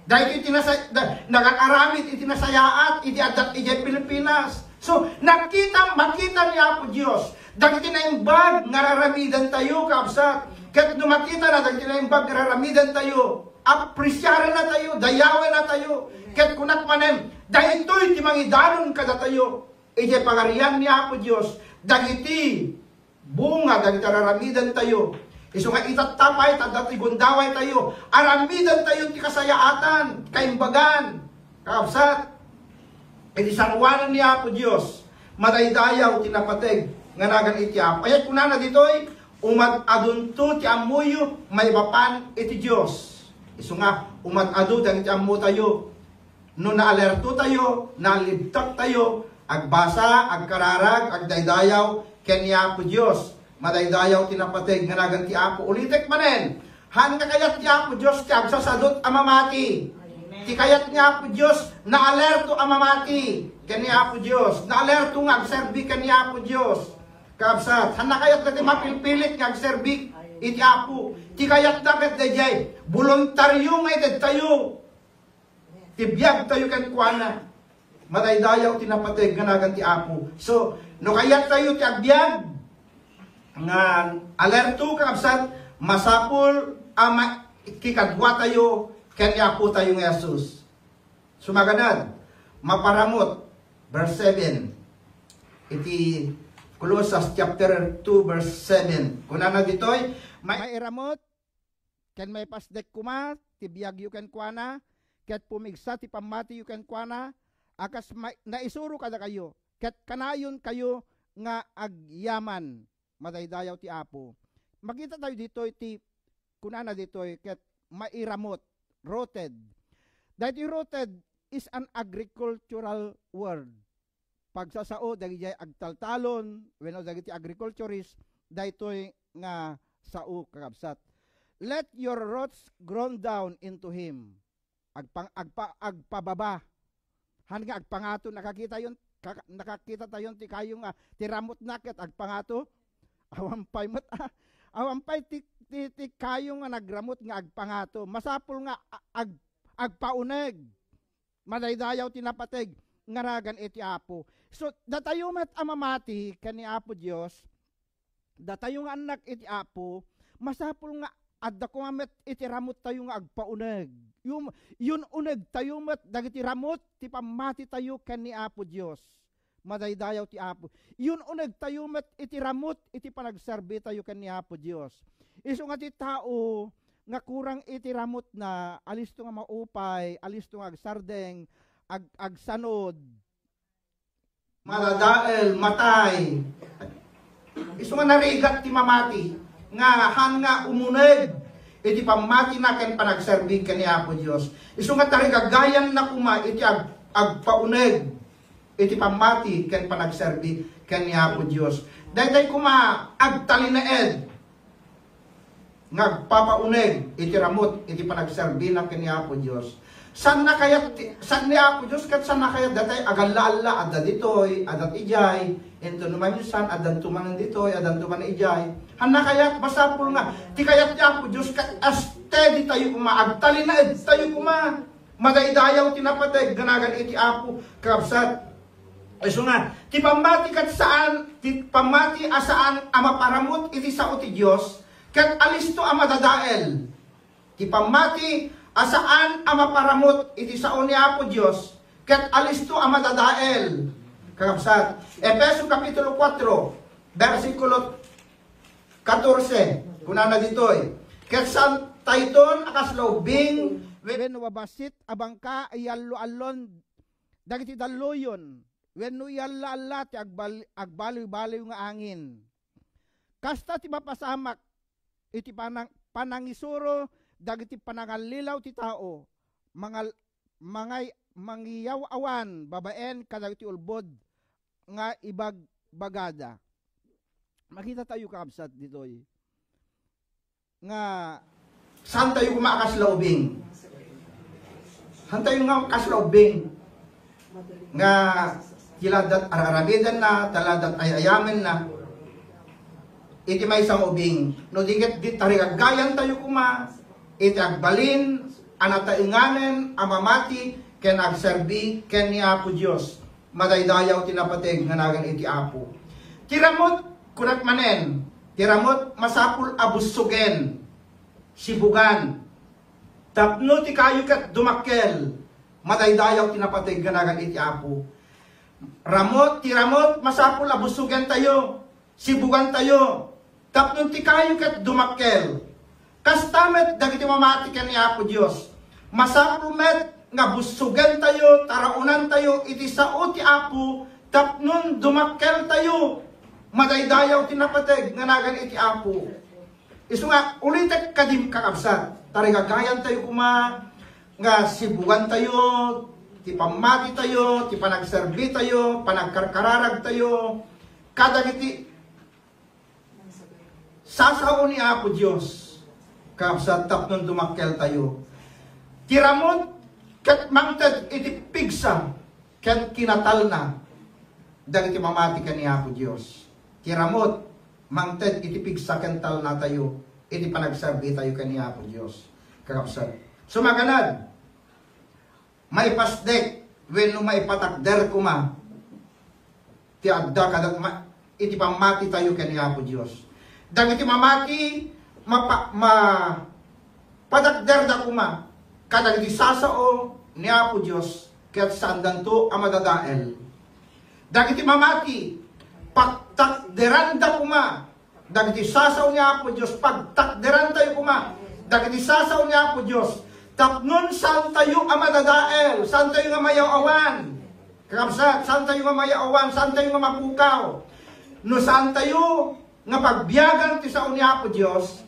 Dagiti nasa-, da-, nagararamid iti nasayaat idi adda idiay Pilipinas. So, nakita, makita ni Apo Dios dagiti naimbag nga raramidantayo, kabsat. Ket no makita na dagiti naimbag nga raramidantayo, apresiaranna tayo, dayawenna tayo. Ket kunak manen, daytoy ti mangidanon kadatayo idiay Pagarian ni Apo Dios, dagiti bunga dagiti raramidantayo. Isu nga itatta pay, ta adda ti gundawaytayo, aramidantayo ti kasayaatan, kaimbagan, kakabsat. Iti sangoanan ni Apo Dios, madaydayaw ti napateg nga nagan iti Apo. Ayat kunana ditoy, "Umad-adunto ti ammoyo maipapan iti Dios." Isu nga, umad-adu dagiti ammotayo. No naalerto tayo, nalibtak tayo, agbasa, agkararag, agdaydayaw ken ni Apo Dios. Madaydayaw ti napateg nga nagan ti Apo. Ulitek manen, han nga kayat ti Apo Dios ti agsasadut a mamati. Amen. Ti kayat ni Apo Dios, naalerto a mamati ken ni Apo Dios. Naalerto nga agserbi ken ni Apo Dios. Kabsat, han nga kayat ti mapilpilit nga agserbi iti Apo. Ti kayatna ket daydiay, boluntario nga ited tayo ti biag tayo kenkuana. Madaydayaw ti napateg nga nagan ti Apo. So, no kayat tayo ti agbiag, nga alerto, kakabsat, masapul a ma-, kikadua tayo ken ni Apo tayo nga Jesus. Sumaganad, maparamut, verse seven. Iti Colosas chapter two, verse seven. Kunana ditoy, may-, mairamut, ken maipasdek koma ti biagyo kenkuana, ket pumigsa ti pammatiyo kenkuana, a kas ma-, naisuro kadakayo, ket kanayonkayo nga agyaman. Madaydayaw ti Apo. Makita tayo ditoy ti kunana ditoy ket mairamut, rooted. Daytoy rooted is an agricultural word. Pagsasao dagiti agtaltalon wenno dagiti agriculturist, daytoy nga sao, kakabsat. "Let your roots grow down into him." Agpang-, agpa-, agpababa. Han nga agpangato, nakakita yon, kaka-, nakakita tayon ti kayo nga ti ramutna ket agpangato. Awan pay met, ah, awan pay ti, ti, ti kayo nga nagramut nga agpangato. Masapul nga a-, ag-, agpauneg. Madaydayaw ti napateg nga nagan iti Apo. So, datayo met a mamati ken ni Apo Dios, datayo nga annak iti Apo, masapul nga adda koma met iti ramuttayo nga agpauneg. Yum-, yun-unegtayo met dagiti ramut ti pammatitayo ken ni Apo Dios. Madaydayaw ti Apo. Yun-unegtayo met iti ramut iti panagserbitayo ken ni Apo Dios. Isu nga ti tao nga kurang iti ramutna, alisto nga maupay, alisto nga agsardeng, ag-, agsanud, madadael, matay. Isu nga narigat ti mamati, nga han nga umuneg iti pammatina ken panagserbi ken ni Apo Dios. Isu nga tarigagayanna koma iti ag-, agpauneg iti pammati ken panagserbi ken ni Apo Dios. Daytoy koma agtalinaed nga agpapauneg iti ramut iti panagserbina ken ni Apo Dios. Saan na kayat ti, saan ni Apo Dios ket saan na kayat datay agalla-alla, adda ditoy, adda idiay, inton no maminsan, addanto manen ditoy, addanto manen idiay. Hanna kayat, masapul nga ti kayat ti Apo Dios ket steady tayo koma, agtalinaed tayo koma. Madaydayaw ti napateg nga nagan iti Apo, kakabsat. Isu nga, ti pammati ket saan, ti pammati a saan a maparamut iti sao ti Dios, ket alisto a madadael. Ti pammati a saan a maparamut iti sao ni Apo Dios, ket alisto a madadael. Kakabsat, Efeso Kapitulo kuatro, bersikulo katorse, kunana ditoy, ket saantayton a kasla ubbing wenno bassit a bangka a iyallo-allon dagiti dalluyon, wenno iyalla-alla ti agbal-, agbaliwbaliw nga angin. Kasta ti mapasamak iti panang-, panangisuro dagiti panangallilaw ti tao, mangal-, mangay-, mangiyaw-awan babaen kadagiti ulbod nga ibagbagada. Makita tayo, kakabsat, ditoy nga saan tayo koma a kasla ubbing. Saan tayo nga kasla ubbing nga ti ladat ar-aramidenna, ti ladat ay-ayamenna. Iti maysa nga ubbing, no di ket di tarigaggayan tayo koma iti agbalin a nataenganen a mamati ken agserbi ken ni Apo Dios. Madaydayaw ti napateg nga nagan iti Apo. Ti ramut, kunak manen, ti ramut masapul a bussogen, sibugan. Tapno ti kayo ket dumakkel, madaydayaw ti napateg nga nagan iti Apo. Ramut, ti ramut masapul a bussogen tayo, sibugan tayo. Tapno ti kayo ket dumakkel. Kasta met dagiti mamati ken ni Apo Dios. Masapul met nga bussogen tayo, taraonan tayo iti sao ti Apo, tapnon dumakkel tayo. Madaydayaw ti napateg nga nagan iti Apo. Isu nga, ulitek kadim, kakabsat, tarigagayan tayo koma nga sibugan tayo ti pammati tayo, ti panagserbi tayo, panagkarkararag tayo kadagiti sasao ni Apo Dios, kakabsat, tapnon dumakkel tayo. Ti ramut ket mangted iti pigsa ken kinatalna dagiti mamati ken ni Apo Dios. Ti ramut mangted iti pigsa ken talna tayo iti panagserbi tayo ken ni Apo Dios, kakabsat. Sumaganad, maipasdek wenno maipatakder koma ti adda kada ma-, iti pammati tayo ken ni Apo Dios. Dagiti mamati, mapa-, ma-, patakderda koma kadagiti sasao ni Apo Dios ket saandanto a madadael. Dagiti mamati, pagtakderanda koma dagiti sasao ni Apo Dios, pagtakderantayo koma dagiti sasao ni Apo Dios, tapnon saantayo a madadael, saantayo nga mayaw-awan. Kakabsat, saantayo nga mayaw-awan, saantayo nga mapukaw. No saantayo nga pagbiagan ti sao ni Apo Dios,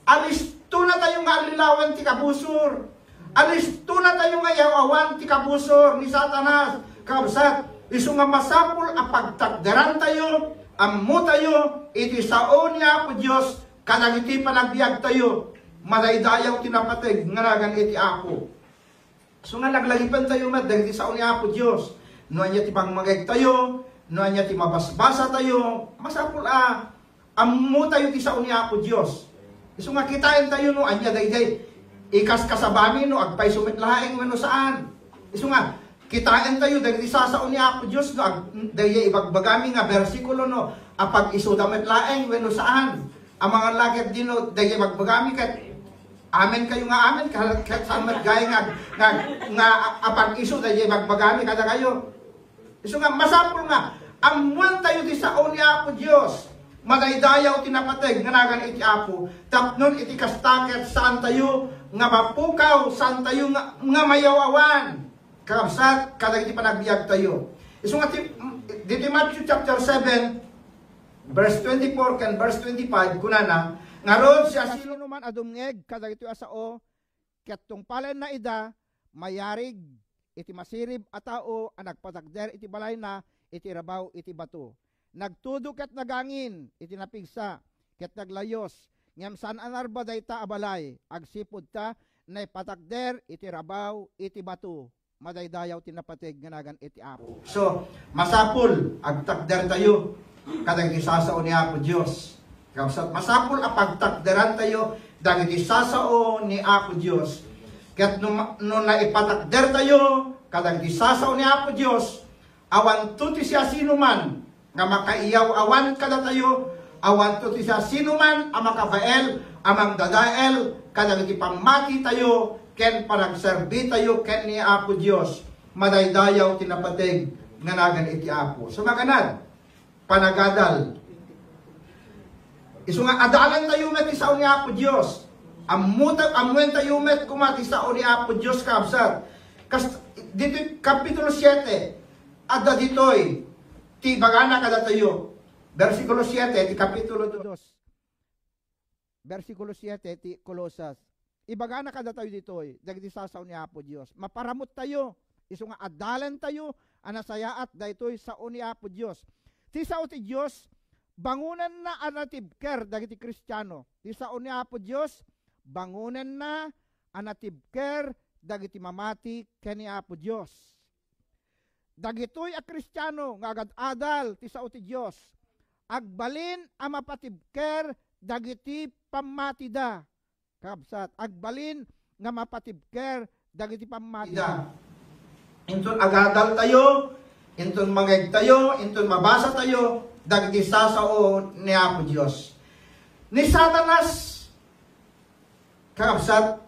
alistona tayo nga allilawen ti kabusor. Alistona tayo nga yaw-awan ti kabusor ni Satanas, kabsat, isu nga masapul a pagtakderan tayo, ammo tayo, iti sao ni Apo Dios, kadagiti panagbiag tayo, madaydayaw ti napateg nga nagan iti Apo. So nga laglagipen tayo met dagiti sao ni Apo Dios. No ania ti pangmagayg tayo, no ania ti mabasbasa tayo, masapul a ammo tayo ti sao ni Apo Dios. Isu nga kitaen tayo no ania daydiay ikaskasabami no agpayso met laeng wenno saan. Isu nga kitaen tayo dagiti sasao ni Apo Dios no ag-, daydiay ibagbagami nga bersikulo no apag-isuda met laeng wenno saan. Amangan la ket dino daydiay ibagbagami ket amen kayo nga amen, ket, ket saan met gayam nga, nga, nga apag-isu daydiay ibagbagami kadakayo. Isu nga, masapul nga ammoan tayo ti sao ni Apo Dios. Madaydayaw ti napateg nga nagan iti Apo. Tapnon iti kasta ket saan tayo nga mapukaw, saan tayo nga, nga mayaw-awan. Kakabsat, kadagiti panagbiag tayo. Isu nga ti, diti Matthew chapter seven, verse twenty-four ken verse twenty-five, kunana, ngarud, siasinoman a dumngeg kadagitoy a sao, ket tungpalenna ida, mayarig iti masirib a tao a nagpatakder iti balayna iti rabaw iti bato. Nagtudo ket nagangin iti napigsa, ket naglayus, ngem saan a narba dayta a balay, agsipud ta naipatakder iti rabaw iti bato. Madaydayaw ti napateg nga nagan iti Apo. So, masapul, agtakder tayo kadagiti sasao ni Apo Dios. Kabsat, masapul a pagtakderantayo dagiti sasao ni Apo Dios. Ket no, no naipatakdertayo kadagiti sasao ni Apo Dios, awanto ti siasinoman nga makaiyaw-awan kadatayo, awanto ti siasinoman a makabael a mangdadael kadagiti pammatitayo ken panagserbitayo ken ni Apo Dios. Madaydayaw ti napateg nga nagan iti Apo. So, maganad, panagadal. Isu nga adalantayo met ti sao ni Apo Dios. Ammuta-, ammuentayo met koma ti sao ni Apo Dios, kabsat. Kas-, ditoy Kapitulo siete, adda ditoy ti ibagana kadatayo. Bersikulo siete ti Kapitulo dos. Bersikulo siete ti Colosas. Ibagana kadatayo ditoy, dagiti sasao ni Apo Dios. Maparamuttayo, isu nga adalantayo a nasayaat daytoy sao ni Apo Dios. Ti sao ti Dios, bangonenna a natibker dagiti Kristiano. Ti sao ni Apo Dios, bangonenna a natibker dagiti mamati ken ni Apo Dios. Dagitoy a Kristiano nga agad-adal ti sao ti Dios, agbalin a mapatibker dagiti pammatida. Kabsat, agbalin nga mapatibker dagiti pammatida. Inton agadaltayo, inton mangegtayo, inton mabasatayo dagiti sasao ni Apo Dios. Ni Satanas, kakabsat,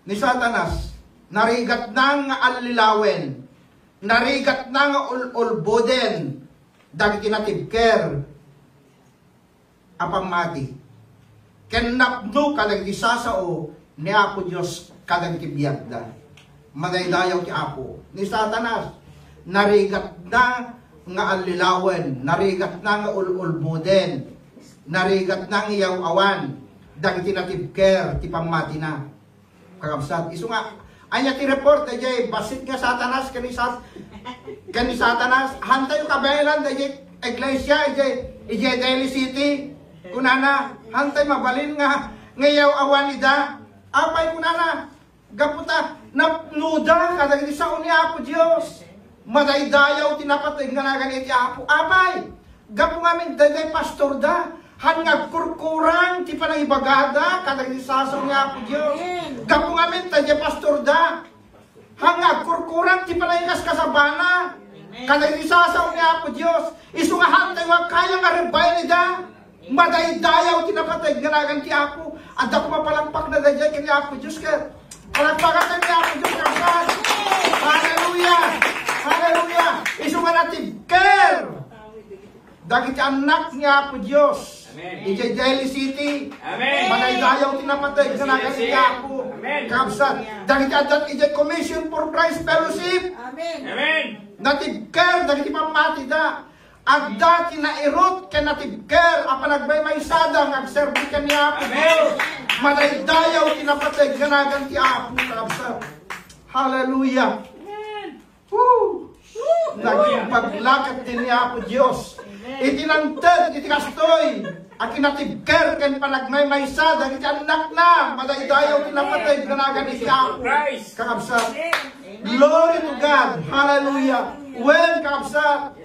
ni Satanas, narigatna nga allilawen, narigatna nga ul-, ulboden dagiti natibker a pammati. Ken napno kadagiti sasao ni Apo Dios kadagiti biagda. Madaydayaw ti Apo. Ni Satanas, narigatna nga allilawen, narigatna nga ul-ulboden, narigatna nga iyaw-awan dagiti natibker ti pammatina. Kakabsat, isu nga, ania ti report, daydiay bassit nga Satanas ken ni Sat-, ken ni Satanas, hantayo kabaelan, daydiay iglesia, idiay, idiay Daly City. Kunana, hantay mabalin nga, nga iyaw-awan ida. Apay kunana, gapu ta napnoda kadagiti sao ni Apo Dios. Madaydayaw ti napateg nga nagan iti Apo. Apay, gapu ngamin daydiay pastorda, han nga agkurkurang ti panangibagada kadagiti sasao ni Apo Dios. Amen. Gapu ngamin daydiay pastorda, han nga agkurkurang ti panangikaskasabana kadagiti sasao ni Apo Dios. Isu nga hantay wa kaya nga rebayan ida. Madaydayaw ti napateg nga nagan ti Apo. Adda koma palakpakna daydiay ken ni Apo Dios ket palakpakan ni Apo Dios, kakabsat. Hallelujah! Hallelujah! Isu nga natibker dagiti annak ni Apo Dios. Amen. Idiay Daly City. Amen. Madaydayaw ti napateg nga nagan ti Apo. Amen. Kakabsat, dagiti adda idiay Commission for Christ Fellowship. Amen. Amen. Natibker dagiti pammatida. Adda ti nairut ken natibker a panagmaymaysada nga agserbi ken ni Apo Dios. Madaydayaw ti napateg nga nagan ti Apo, kakabsat. Hallelujah. Woo! Naging paglakat din ni Apo Dios. Iti nangted iti kastoy a kinatibker ken panagmaymaysa dagiti annakna, madaydayaw ti napateg nga nagan iti Apo. Kakabsat. Glory to God. Hallelujah. Wen, kakabsat.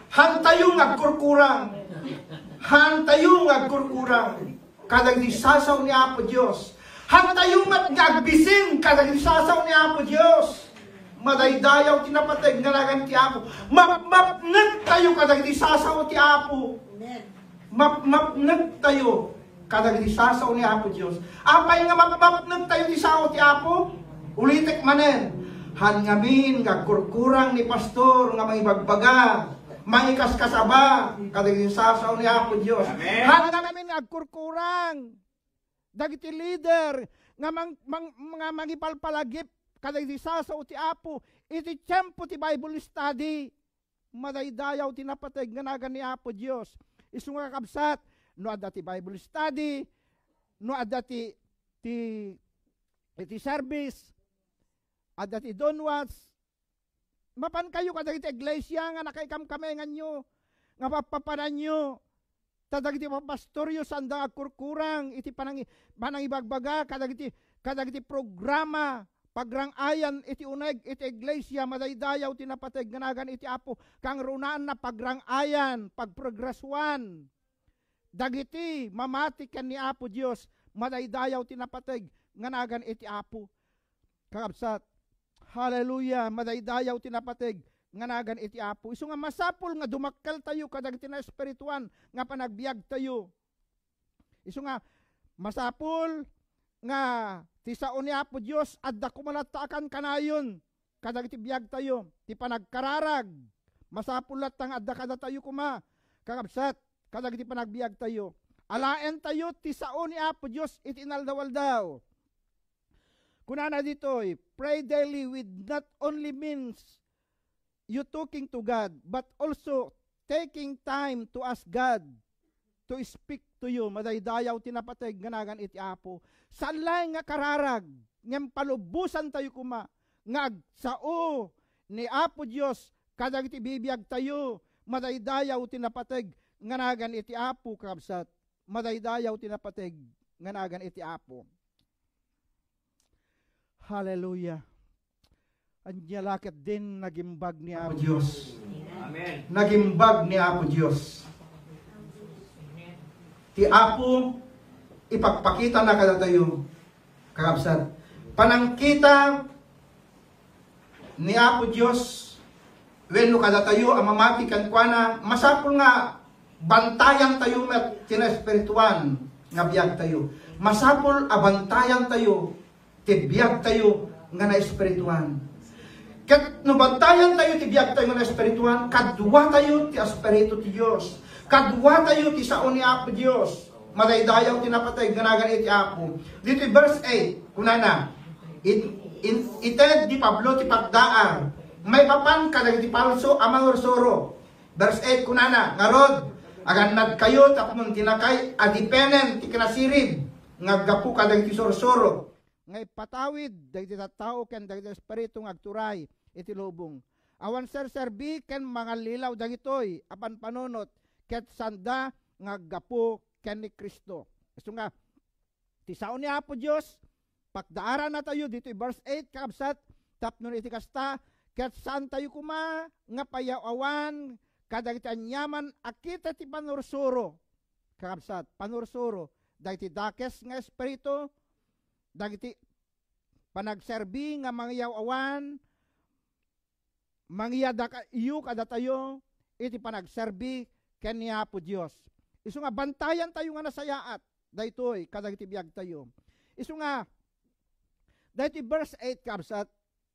Hantayo nga agkurkurang. Hantayo nga agkurkurang kadagiti sasao ni Apo Dios. Hantayo met nga agbisin kadagiti sasao ni Apo Dios. Madaydayaw ti napateg nga nagan ti Apo. Mapmapnektayo kadagiti sasao ti Apo. Amen. Mapmapnektayo kadagiti sasao ni Apo Dios. Apay nga mapmapnektayo ti sao ti Apo? Ulitek manen, han ngamin nga agkurkurang ni pastor nga mangibagbaga, mangikaskasaba kadagiti sasao ni Apo Dios. Amen. Han ngamin nga agkurkurang dagiti leader nga mang-, mang-, nga mangipalpalagip kadagiti sasao ti Apo iti tiempo ti Bible study. Madaydayaw ti napateg nga nagan ni Apo Dios. Isu nga, kakabsat, no adda ti Bible study, no adda ti, ti, ti service, adda ti donwads, mapankayo kadagiti iglesia nga nakaikamkamenganyo, nga pappapananyo, ta dagiti papastoryo saanda agkurkurang iti panangi-, panangibagbaga kadagiti, kadagiti programa, pagrang-ayan iti uneg iti iglesia. Madaydayaw ti napateg nga nagan iti Apo, kangrunaanna pagrang-ayan, pagprogresuan. dagiti mamati ken ni Apo Dios, madaydayaw ti napateg nga nagan iti Apo. Kakabsat, haleluya, madaydayaw ti napateg nga nagan iti Apo. Isu nga masapul nga dumakkeltayo kadagiti naespirituan nga panagbiagtayo. Isu nga masapul nga ti sao ni Apo Dios adda koma latta a kankanayon kadagiti biagtayo, ti panagkararag. Masapul latta nga adda kadatayo koma, kakabsat, kadagiti panagbiagtayo. Alaentayo ti sao ni Apo Dios iti inaldaw-aldaw. Kunana ditoy, pray daily with not only means you talking to God, but also taking time to ask God to speak to you. Madaydayaw ti napateg nga nagan iti Apo. Saan laeng nga kararag, ngem palubosantayo koma nga agsao ni Apo Dios kadagiti bibiagtayo. Madaydayaw ti napateg nga nagan iti Apo, kabsat. Madaydayaw ti napateg nga nagan iti Apo. Hallelujah. Ania la ketdin nagimbag ni Apo Dios. Amen. Nagimbag ni Apo Dios. Ti Apo, ipakpakitana kadatayo, kakabsat. Panangkita ni Apo Dios wenno kadatayo a mamati kenkuana, masapul nga bantayantayo met ti naespirituan nga biagtayo. Masapul a bantayantayo ti biagtayo nga naespirituan. Ket no bantayantayo ti biagtayo nga naespirituan, kaduatayo ti Espiritu ti Dios. Kaduatayo ti sao ni Apo Dios. Madaydayaw ti napateg nga nagan iti Apo. Ditoy verse eight, kunana, it-, in-, ited ni Pablo ti pagdaar maipapan kadagiti palso a mangursuro. Verse eight, kunana, ngarud, agannadkayo tapno dinakay a dipenen ti kinasirib nga aggapu kadagiti sursuro nga ipatawid dagiti tattao ken dagiti espiritu nga agturay iti lubong. Awan serserbi ken mangallilaw dagitoy a panpanunot ket sanda nga aggapu ken ni Cristo. Isu nga, ti sao ni Apo Dios, pakdaarannatayo ditoy verse eight, kakabsat, tapno iti kasta, ket saantayo koma nga payaw-awan kadagiti aniaman a kita ti panursuro. Kakabsat, panursuro dagiti dakes nga espiritu, dagiti panagserbi nga mangiyaw-awan, mangiyadakayo kadatayo iti panagserbi ken ni Apo Dios. Isu nga bantayantayo nga nasayaat daytoy kadagiti biagtayo. Isu nga daytoy verse eight, kabsat,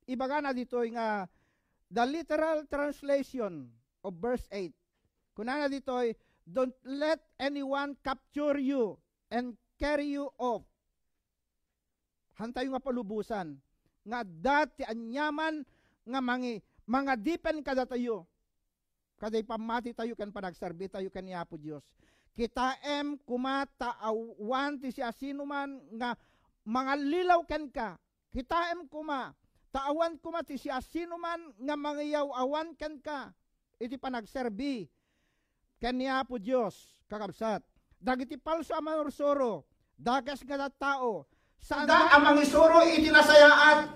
ibagana ditoy nga the literal translation of verse eight. Kunana ditoy, "Don't let anyone capture you and carry you off." Hantayo nga palubosan nga adda ti aniaman nga mangi-, mangadipen kadatayo. Kaday pammatitayo ken panagserbitayo ken ni Apo Dios. Kitaem koma ta awan ti siasinoman nga mangallilaw kenka. Kitaem koma ta awan koma ti siasinoman nga mangiyaw-awan kenka iti panagserbi ken ni Apo Dios, kakabsat. Dagiti palso a manursuro, dakes nga tattao, sanda a mangisuro iti nasayaat.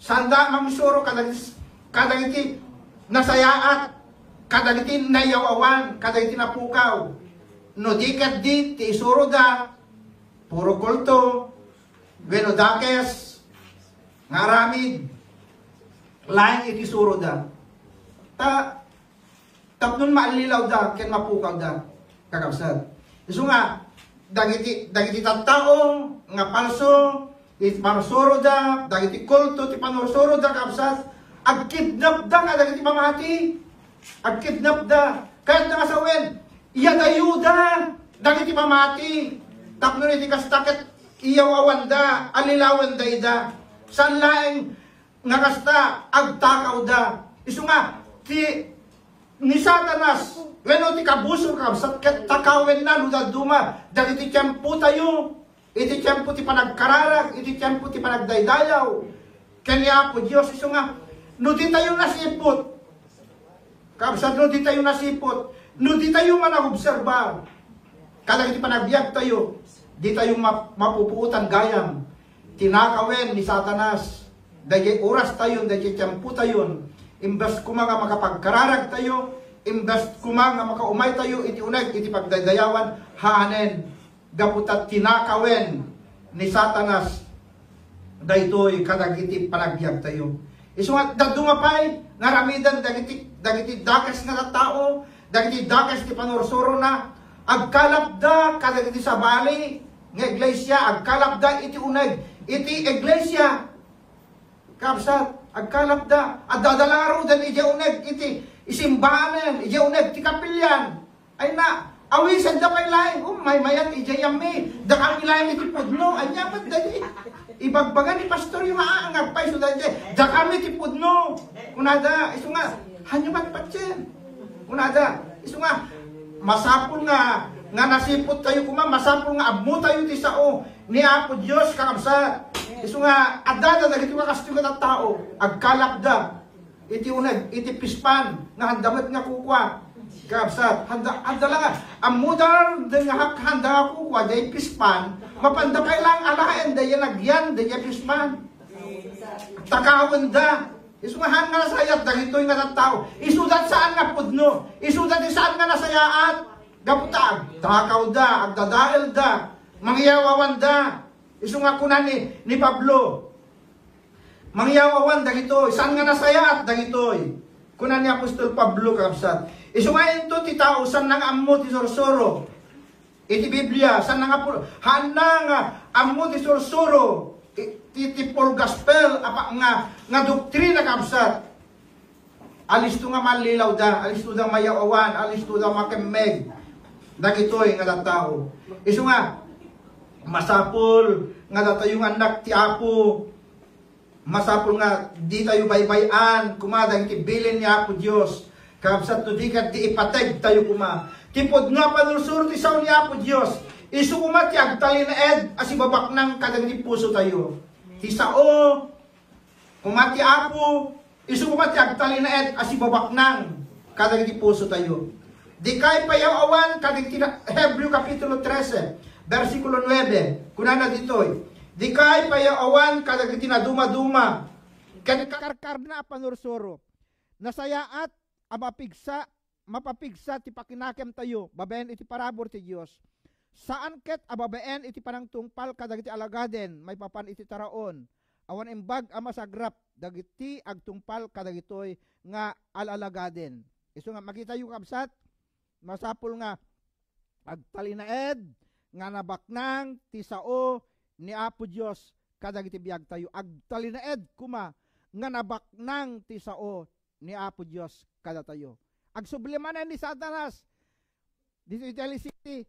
Sanda a mangisuro kadagiti, kadagiti nasayaat, kadagiti nayaw-awan, kadagiti napukaw. No di ketdi ti isuroda, puro kulto, wenno dakes nga aramid, laeng iti suroda. Ta, tapnon maallilawda ken mapukawda, kakabsat. Isu nga, dagiti, dagiti tattao nga palso, iti panursuroda, dagiti kulto ti panursuroda, kakabsat, agkidnapda kadagiti mamati. Agkidnapda. Kayatda nga sawen, iyadayoda dagiti mamati. Tapno iti kasta ket iyaw-awanda, allilawenda ida. Saan laeng nga kasta, agtakawda. Isu nga, ti, ni Satanas, wenno ti kabusor, kabsat, ket takawenna no dadduma dagiti tiempotayo. Iti tiempo ti panagkararag, iti tiempo ti panagdaydayaw ken ni Apo Dios, isu nga, no ditayo nasiput, kabsat, no ditayo nasiput, no ditayo managobserba kadagiti panagbiagtayo, ditayo map-, mapupuotan gayam ti nakawen ni Satanas. Dayjay orastayon, dayjay tiempotayon, imbes koma nga makapagkararagtayo, imbes koma nga makaumaytayo iti uneg iti pagdaydayawan, hanen gapu ta tinakawen ni Satanas daytoy kadagiti panagbiagtayo. Isu nga, dadduma pay nga aramiden dagiti, dagiti dakes nga tattao, dagiti dakes ti panursurona, agkalapda kadagiti sabali nga iglesia, agkalapda iti uneg iti iglesia. Kabsat, agkalapda, adda da la ngaruden idiay uneg iti simbaanen, idiay uneg ti kapilian. Ay na, awisenda pay laeng, um, maymayan idiay yammi, dakami laeng iti pudno, ania met daydi? Ibagbaga ni pastoryo nga, ah, nga agpayso daydi, dakami iti pudno. Kunada, isu nga, hanyo patpatien. Kunada, isu nga, masapul nga, nga nasiputtayo koma, masapul nga ammotayo ti sao ni Apo Dios, kakabsat. Isu nga, adda da dagiti kakastoy nga tattao, agkalapda iti uneg, iti pispan, nga handa met nga kukua. Kakabsat, handa, handa la nga, ammoda nga hak-, handa nga kukua, diay pispan, mapanda pay laeng alaen, diay nagyan, diay pispan. Takawenda. Isu nga haan nga nasayaat dagitoy nga tattao. Isuda ti saan nga pudno. Isuda ti saan nga nasayaat. Gapu ta agtakawda, agdadaelda, mangyawawanda. Isu nga kuna ni, ni Pablo, mangyawawan dagitoy. Saan nga nasayaat dagitoy? Kuna ni apostol Pablo, kakabsat. Isu nga inton ti tao, saan nga ammo ti sursuro iti Biblia, saan nga pu-, haanna nga ammo ti sursuro, i-, ti, ti full gospel, apa nga, nga doktrina, kabsat. Alisto nga mallilawda, alisto da mayaw-awan, alisto da makemmeg dagitoy nga tattao. Isu nga, masapul nga datayo nga annak ti Apo, masapul nga ditayo baybay-an koma dagiti bilin ni Apo Dios. Kabsat, no di ket di ipategtayo koma ti pudno a panursuro ti sao ni Apo Dios. Isu koma ti agtalinaed a sibabaknang kadagiti pusotayo. Ti sao koma ti Apo, isu koma ti agtalinaed a sibabaknang kadagiti pusotayo. Dikay payaw-awan kadagiti na-, Hebreo Kapitulo trese, bersikulo nuebe, kunana ditoy, dikay payaw-awan kadagiti nadumaduma ken karkarna a panursuro. Nasayaat a mapigsa, mapapigsa ti pakinakemtayo babaen iti parabur ti Dios. Saan ket a babaen iti panangtungpal kadagiti alagaden maipapan iti taraon. Awan imbag a masagrap dagiti agtungpal kadagitoy nga al-alagaden. Isu nga makitayo, kabsat, masapul nga agtalinaed nga nabaknang ti sao ni Apo Dios kadagiti biagtayo. Agtalinaed koma nga nabaknang ti sao ni Apo Dios kadatayo. Agsubli manen ni Satanas ditoy Daly City.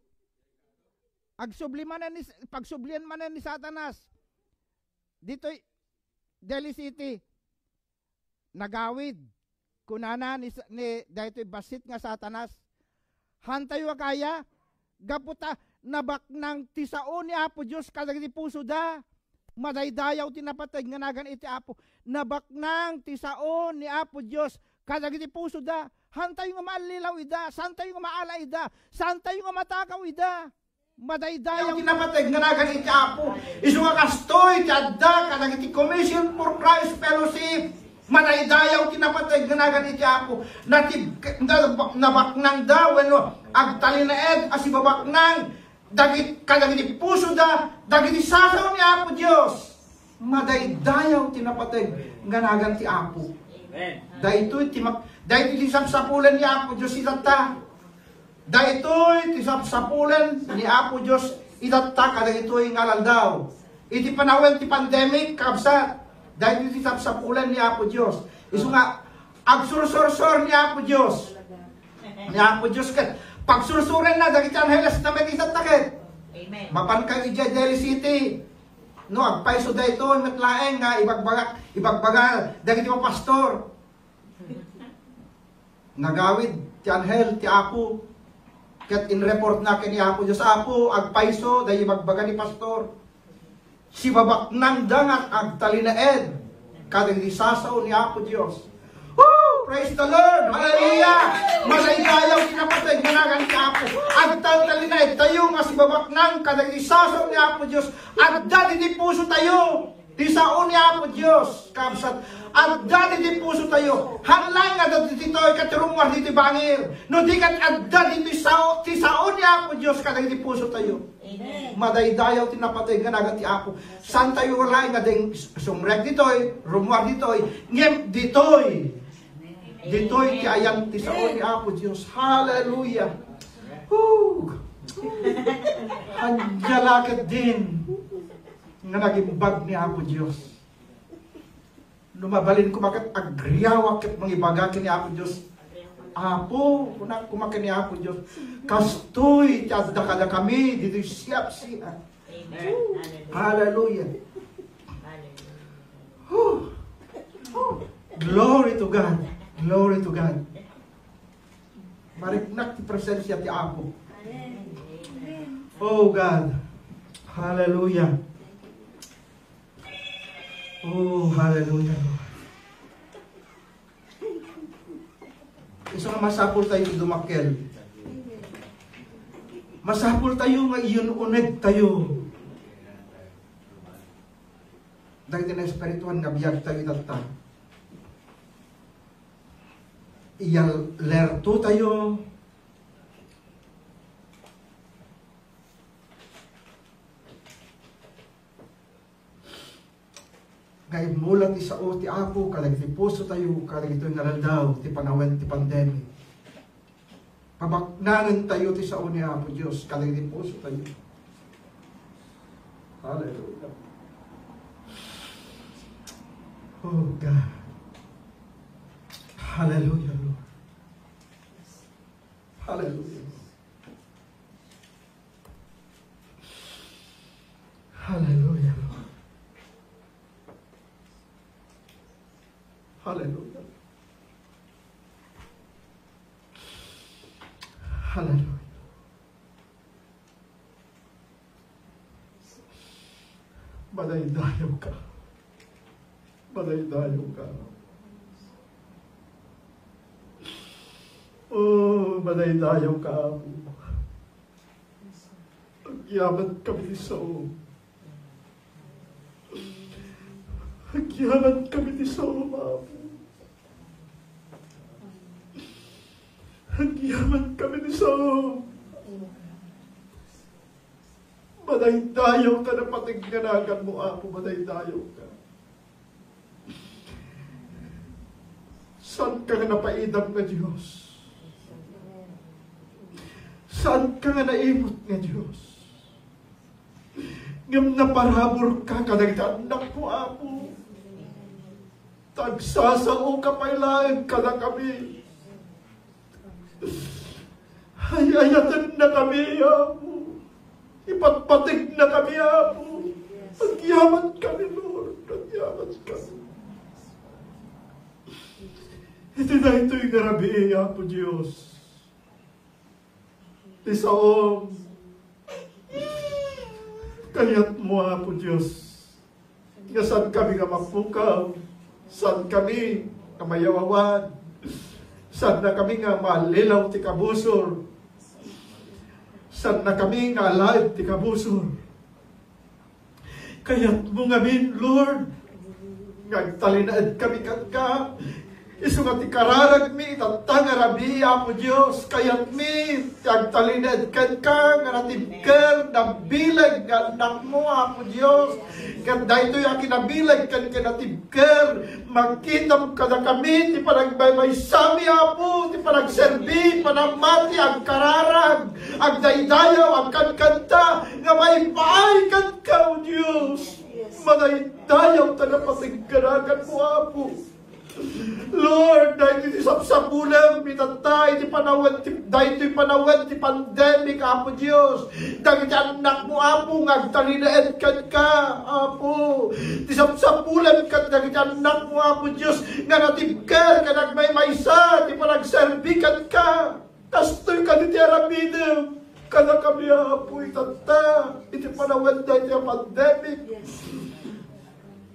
Agsubli manen ni, pagsublian manen ni Satanas ditoy Daly City. Nagawid, kunana ni, ni daytoy bassit nga Satanas, "Hantayo a kaya, gapu ta nabaknang ti sao ni Apo Dios kadagiti pusoda." Madaydayaw ti napateg nga nagan iti Apo. Nabaknang ti sao ni Apo Dios kadagiti pusoda. Hantayo nga maallilaw ida, santayo nga maala ida, santayo nga matakaw ida. Madaydayaw ti napateg nga nagan iti Apo. Isu nga kastoy ti adda kadagiti Commission for Christ Fellowship. Madaydayaw ti napateg nga nagan iti Apo. Natib-, na-, nabaknangda wenno agtalinaed a sibabaknang dagit-, kadagiti pusoda, dagiti sasao ni Apo Dios. Madaydayaw ti napateg nga nagan ti Apo. Amen. Daytoy ti mak-, daytoy ti sapsapulen ni Apo Dios itatta. Daytoy ti sapsapulen ni Apo Dios itatta kadagitoy nga aldaw. Iti panawen ti pandemic, kabsat, daytoy ti sapsapulen ni Apo Dios. Isu nga, agsursursor ni Apo Dios. Ni Apo Dios ket pagsursurenna dagiti angheles na met itatta ket. Amen. Mapan kayo idiay Daly City. No, agpayso daytoy met laeng nga ibagbaga, ibagbaga dagiti mapastor. Nagawid ti anghel ti Apo, ket inreportna ken ni Apo Dios, "Apo, agpayso daydi ibagbaga ni pastor. Sibabaknangda nga agtalinaed kadagiti sasao ni Apo Dios." Woo! Praise the Lord! Hallelujah! Madaydayaw ti napateg nga nagan ti Apo. Agtaltalinaedtayo nga sibabaknang kadagiti sasao ni Apo Dios. Adda didi pusotayo. Ti sao ni Apo Dios, kabsat, adda ditoy pusotayo. Haan laeng nga adda ditoy ket rummuar ditoy bangir. No di ket adda ditoy sao, ti sao ni Apo Dios kadagiti pusotayo. Amen. Madaydayaw ti napateg nga nagan ti Apo. Saantayo laeng nga ding sumrek ditoy, rummuar ditoy, ngem ditoy. Ditoy ti ayan ti sao ni Apo Dios. Hallelujah. Woo! Ania la ketdin nga nagimbag ni Apo Dios. No mabalin koma ket agriawak ket mangibaga ken ni Apo Dios. Apo, kunak koma ken ni Apo Dios. Kastoy ti adda kadakami ditoy siyapsiat. Amen. Hallelujah. Hallelujah. Hallelujah. Whew. Whew. Glory to God. Glory to God. Mariknak ti presensia ti Apo. Amen. Oh God. Hallelujah. Oh, hallelujah, Lord. Isu nga masapultayo ti dumakkel. Masapultayo nga iyun-unegtayo dagiti naespirituan nga biagtayo itatta. Iyalertotayo nga immula ti sao ti Apo kadagiti pusotayo kadagitoy nga aldaw ti panawen ti pandemic. Pabaknangentayo ti sao ni Apo Dios kadagiti pusotayo. Hallelujah. Oh God. Hallelujah, Lord. Hallelujah. Hallelujah, Lord. Hallelujah. Hallelujah. Madaydayawka. Madaydayawka. Oh, madaydayawka, Apo. Agyaman kami ni sao. Agyaman kami ni sao, Apo. Agyaman kami ni sao. Madaydayawka, napateg nga naganmo, Apo, madaydayawka. Saanka nga napaidam nga Dios. Saanka nga naimut nga Dios. Ngem naparaburka kadagiti annakmo, Apo. Tagsasaoka pay laeng kadakami. Ay-ayatennakami, Apo. Ipatpategnakami, Apo. Agyamankami, Lord. Agyamankami. Iti daytoy nga rabii, Apo Dios, ti saom, kayatmo, Apo Dios, nga saankami nga mapukaw, saankami nga mayawawan, saannakami nga mallilaw ti kabusor, saannakami nga alaed ti kabusor. Kayatmo ngamin, Lord, nga agtalinaedkami kenka. Isu nga ti kararagmi itatta nga rabii, Apo Dios. Kayatmi ti agtalinaed kenka nga natibker, nabileg nga annakmo, Apo Dios. Ket daytoy a kinabileg ken kinatibker, makitam kadakami ti panagmaymaysami, Apo, ti panagserbi, panamati, agkararag, agdaydayaw, agkankanta, nga maipaay kenka, O Dios. Madaydayaw ta napateg nga naganmo, Apo. Lord, daytoy ti sapsapulem itatta iti panawen ti, daytoy panawen ti pandemic, Apo Dios. Dagiti annakmo, Apo, nga agtalinaed kenka, Apo. Ti sapsapulem ket dagiti annakmo, Apo Dios, nga natibker ken agmaymaysa ti panagserbi kenka. Kastoy kadi ti aramidem kadakami, Apo, itatta iti panawen daytoy a pandemic.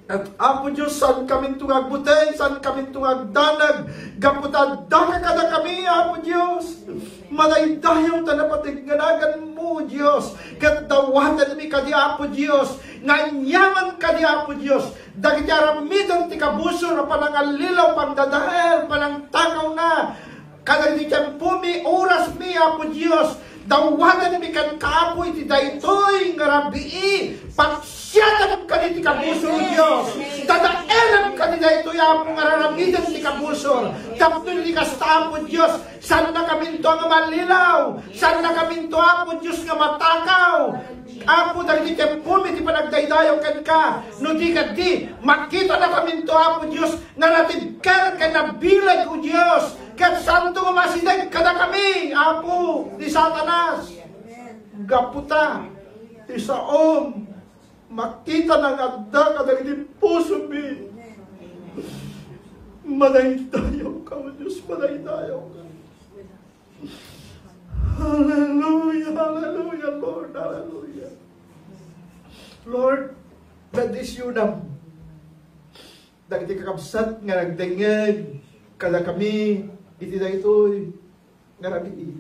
Ket, Apo Dios, saankaminto nga agbuteng, saankaminto nga agdanag, gapu ta addaka kadakami, Apo Dios. Madaydayaw ta napateg nga naganmo, Dios. Ket dawatenmi kadi, Apo Dios, Nga aniaman kadi, Apo Dios, dagiti aramiden ti kabusor a panangallilaw, pangdadael, panangtakawna, kadagiti tiempomi, orasmi, Apo Dios, dawatenmi kenka, Apo, iti daytoy nga rabii. Paksiatem kadi ti kabusor, Dios. Dadaelem kadi daytoy, Apo, nga raramiden ti kabusor. Tapno iti kasta, Apo Dios, saannakaminto nga mallilaw. Saannakaminto, Apo Dios, nga matakaw. Apo, dagiti tiempomi ti panagdaydayaw kenka. No di kadi, makitanakaminto, Apo Dios, nga natibker ken nabileg, O Dios. Ket saanto nga masideg kadakami, Apo, ni Satanas. Gapu ta, ti saom, makitana nga adda kadagiti pusomi. Madaydayawka, O Dios, madaydayawka. Hallelujah, hallelujah, Lord, hallelujah. Lord, bendisyonam dagiti kakabsat nga nagdengngeg kadakami iti daytoy nga rabii.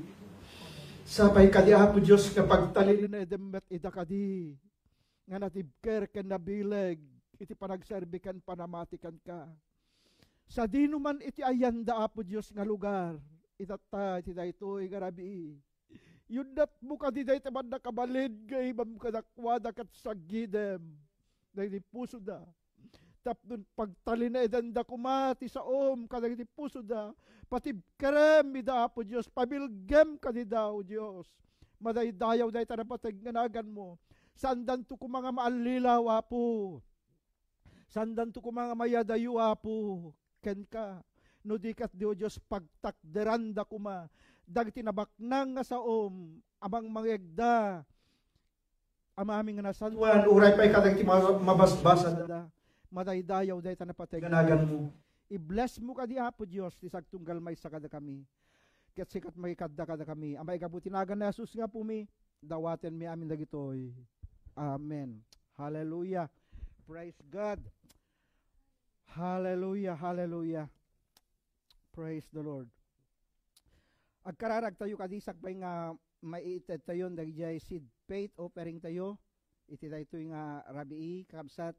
Sapay kadi, Apo Dios, nga pagtalinedem met ida kadi nga natibker ken nabileg iti panagserbi ken panamati kenka. Sadino man iti ayanda, Apo Dios, nga lugar, itatta iti daytoy nga rabii. Yunnatmo kadi dayta mannakabalin nga imam kadakuada ket sagidem dagiti pusoda. Tapno pagtalinedenda koma ti saom kadagiti pusoda, patibkerem ida, Apo Dios, pabilgem kadida, O Dios. Madaydayaw dayta napateg nga naganmo. Saandanto koma nga maallilaw, Apo. Saandanto koma nga mayadayo, Apo, kenka. No di ket, O Dios, pagtakderanda koma dagiti nabaknang nga saom a mangmangegda. Amami nga nasantoan, uray pay kadagiti ma-, mabasbasada. Madaydayaw dayta napateg nga naganmo. I-bless mo kadi, Apo Dios, ti sagtunggal maysa kadakami. Ket sika met makikadda kadakami. A maigapu ti nagan ni Jesus nga Apumi, dawatenmi amin dagitoy. Amen. Hallelujah. Praise God. Hallelujah, hallelujah. Praise the Lord. Agkararagtayo kadi sakbay nga maitedtayon dagijay seed faith offering tayo iti daytoy nga rabii, kakabsat,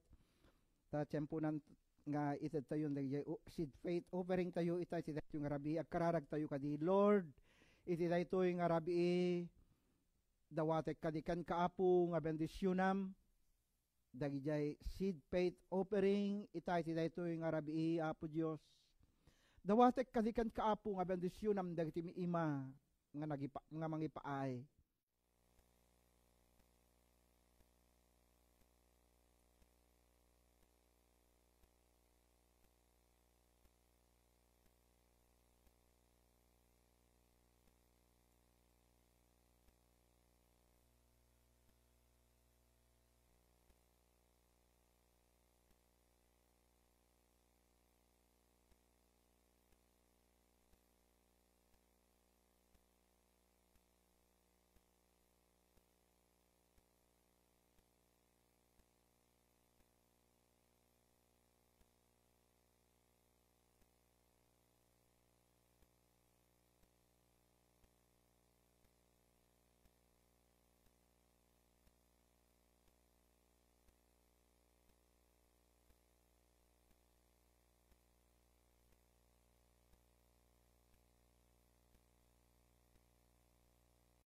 ta tiemponan nga itedtayon dagijay o-, seed faith offering tayo ita iti daytoy nga rabii. Agkararagtayo kadi, Lord, iti daytoy nga rabii, dawatek kadi kenka, Apo, nga bendisyonam dagijay seed faith offering ita iti daytoy nga rabii, Apo Dios. Dawatek kadi kenka, Apo, nga bendisyonam dagiti ima nga nagipa-, nga mangipaay.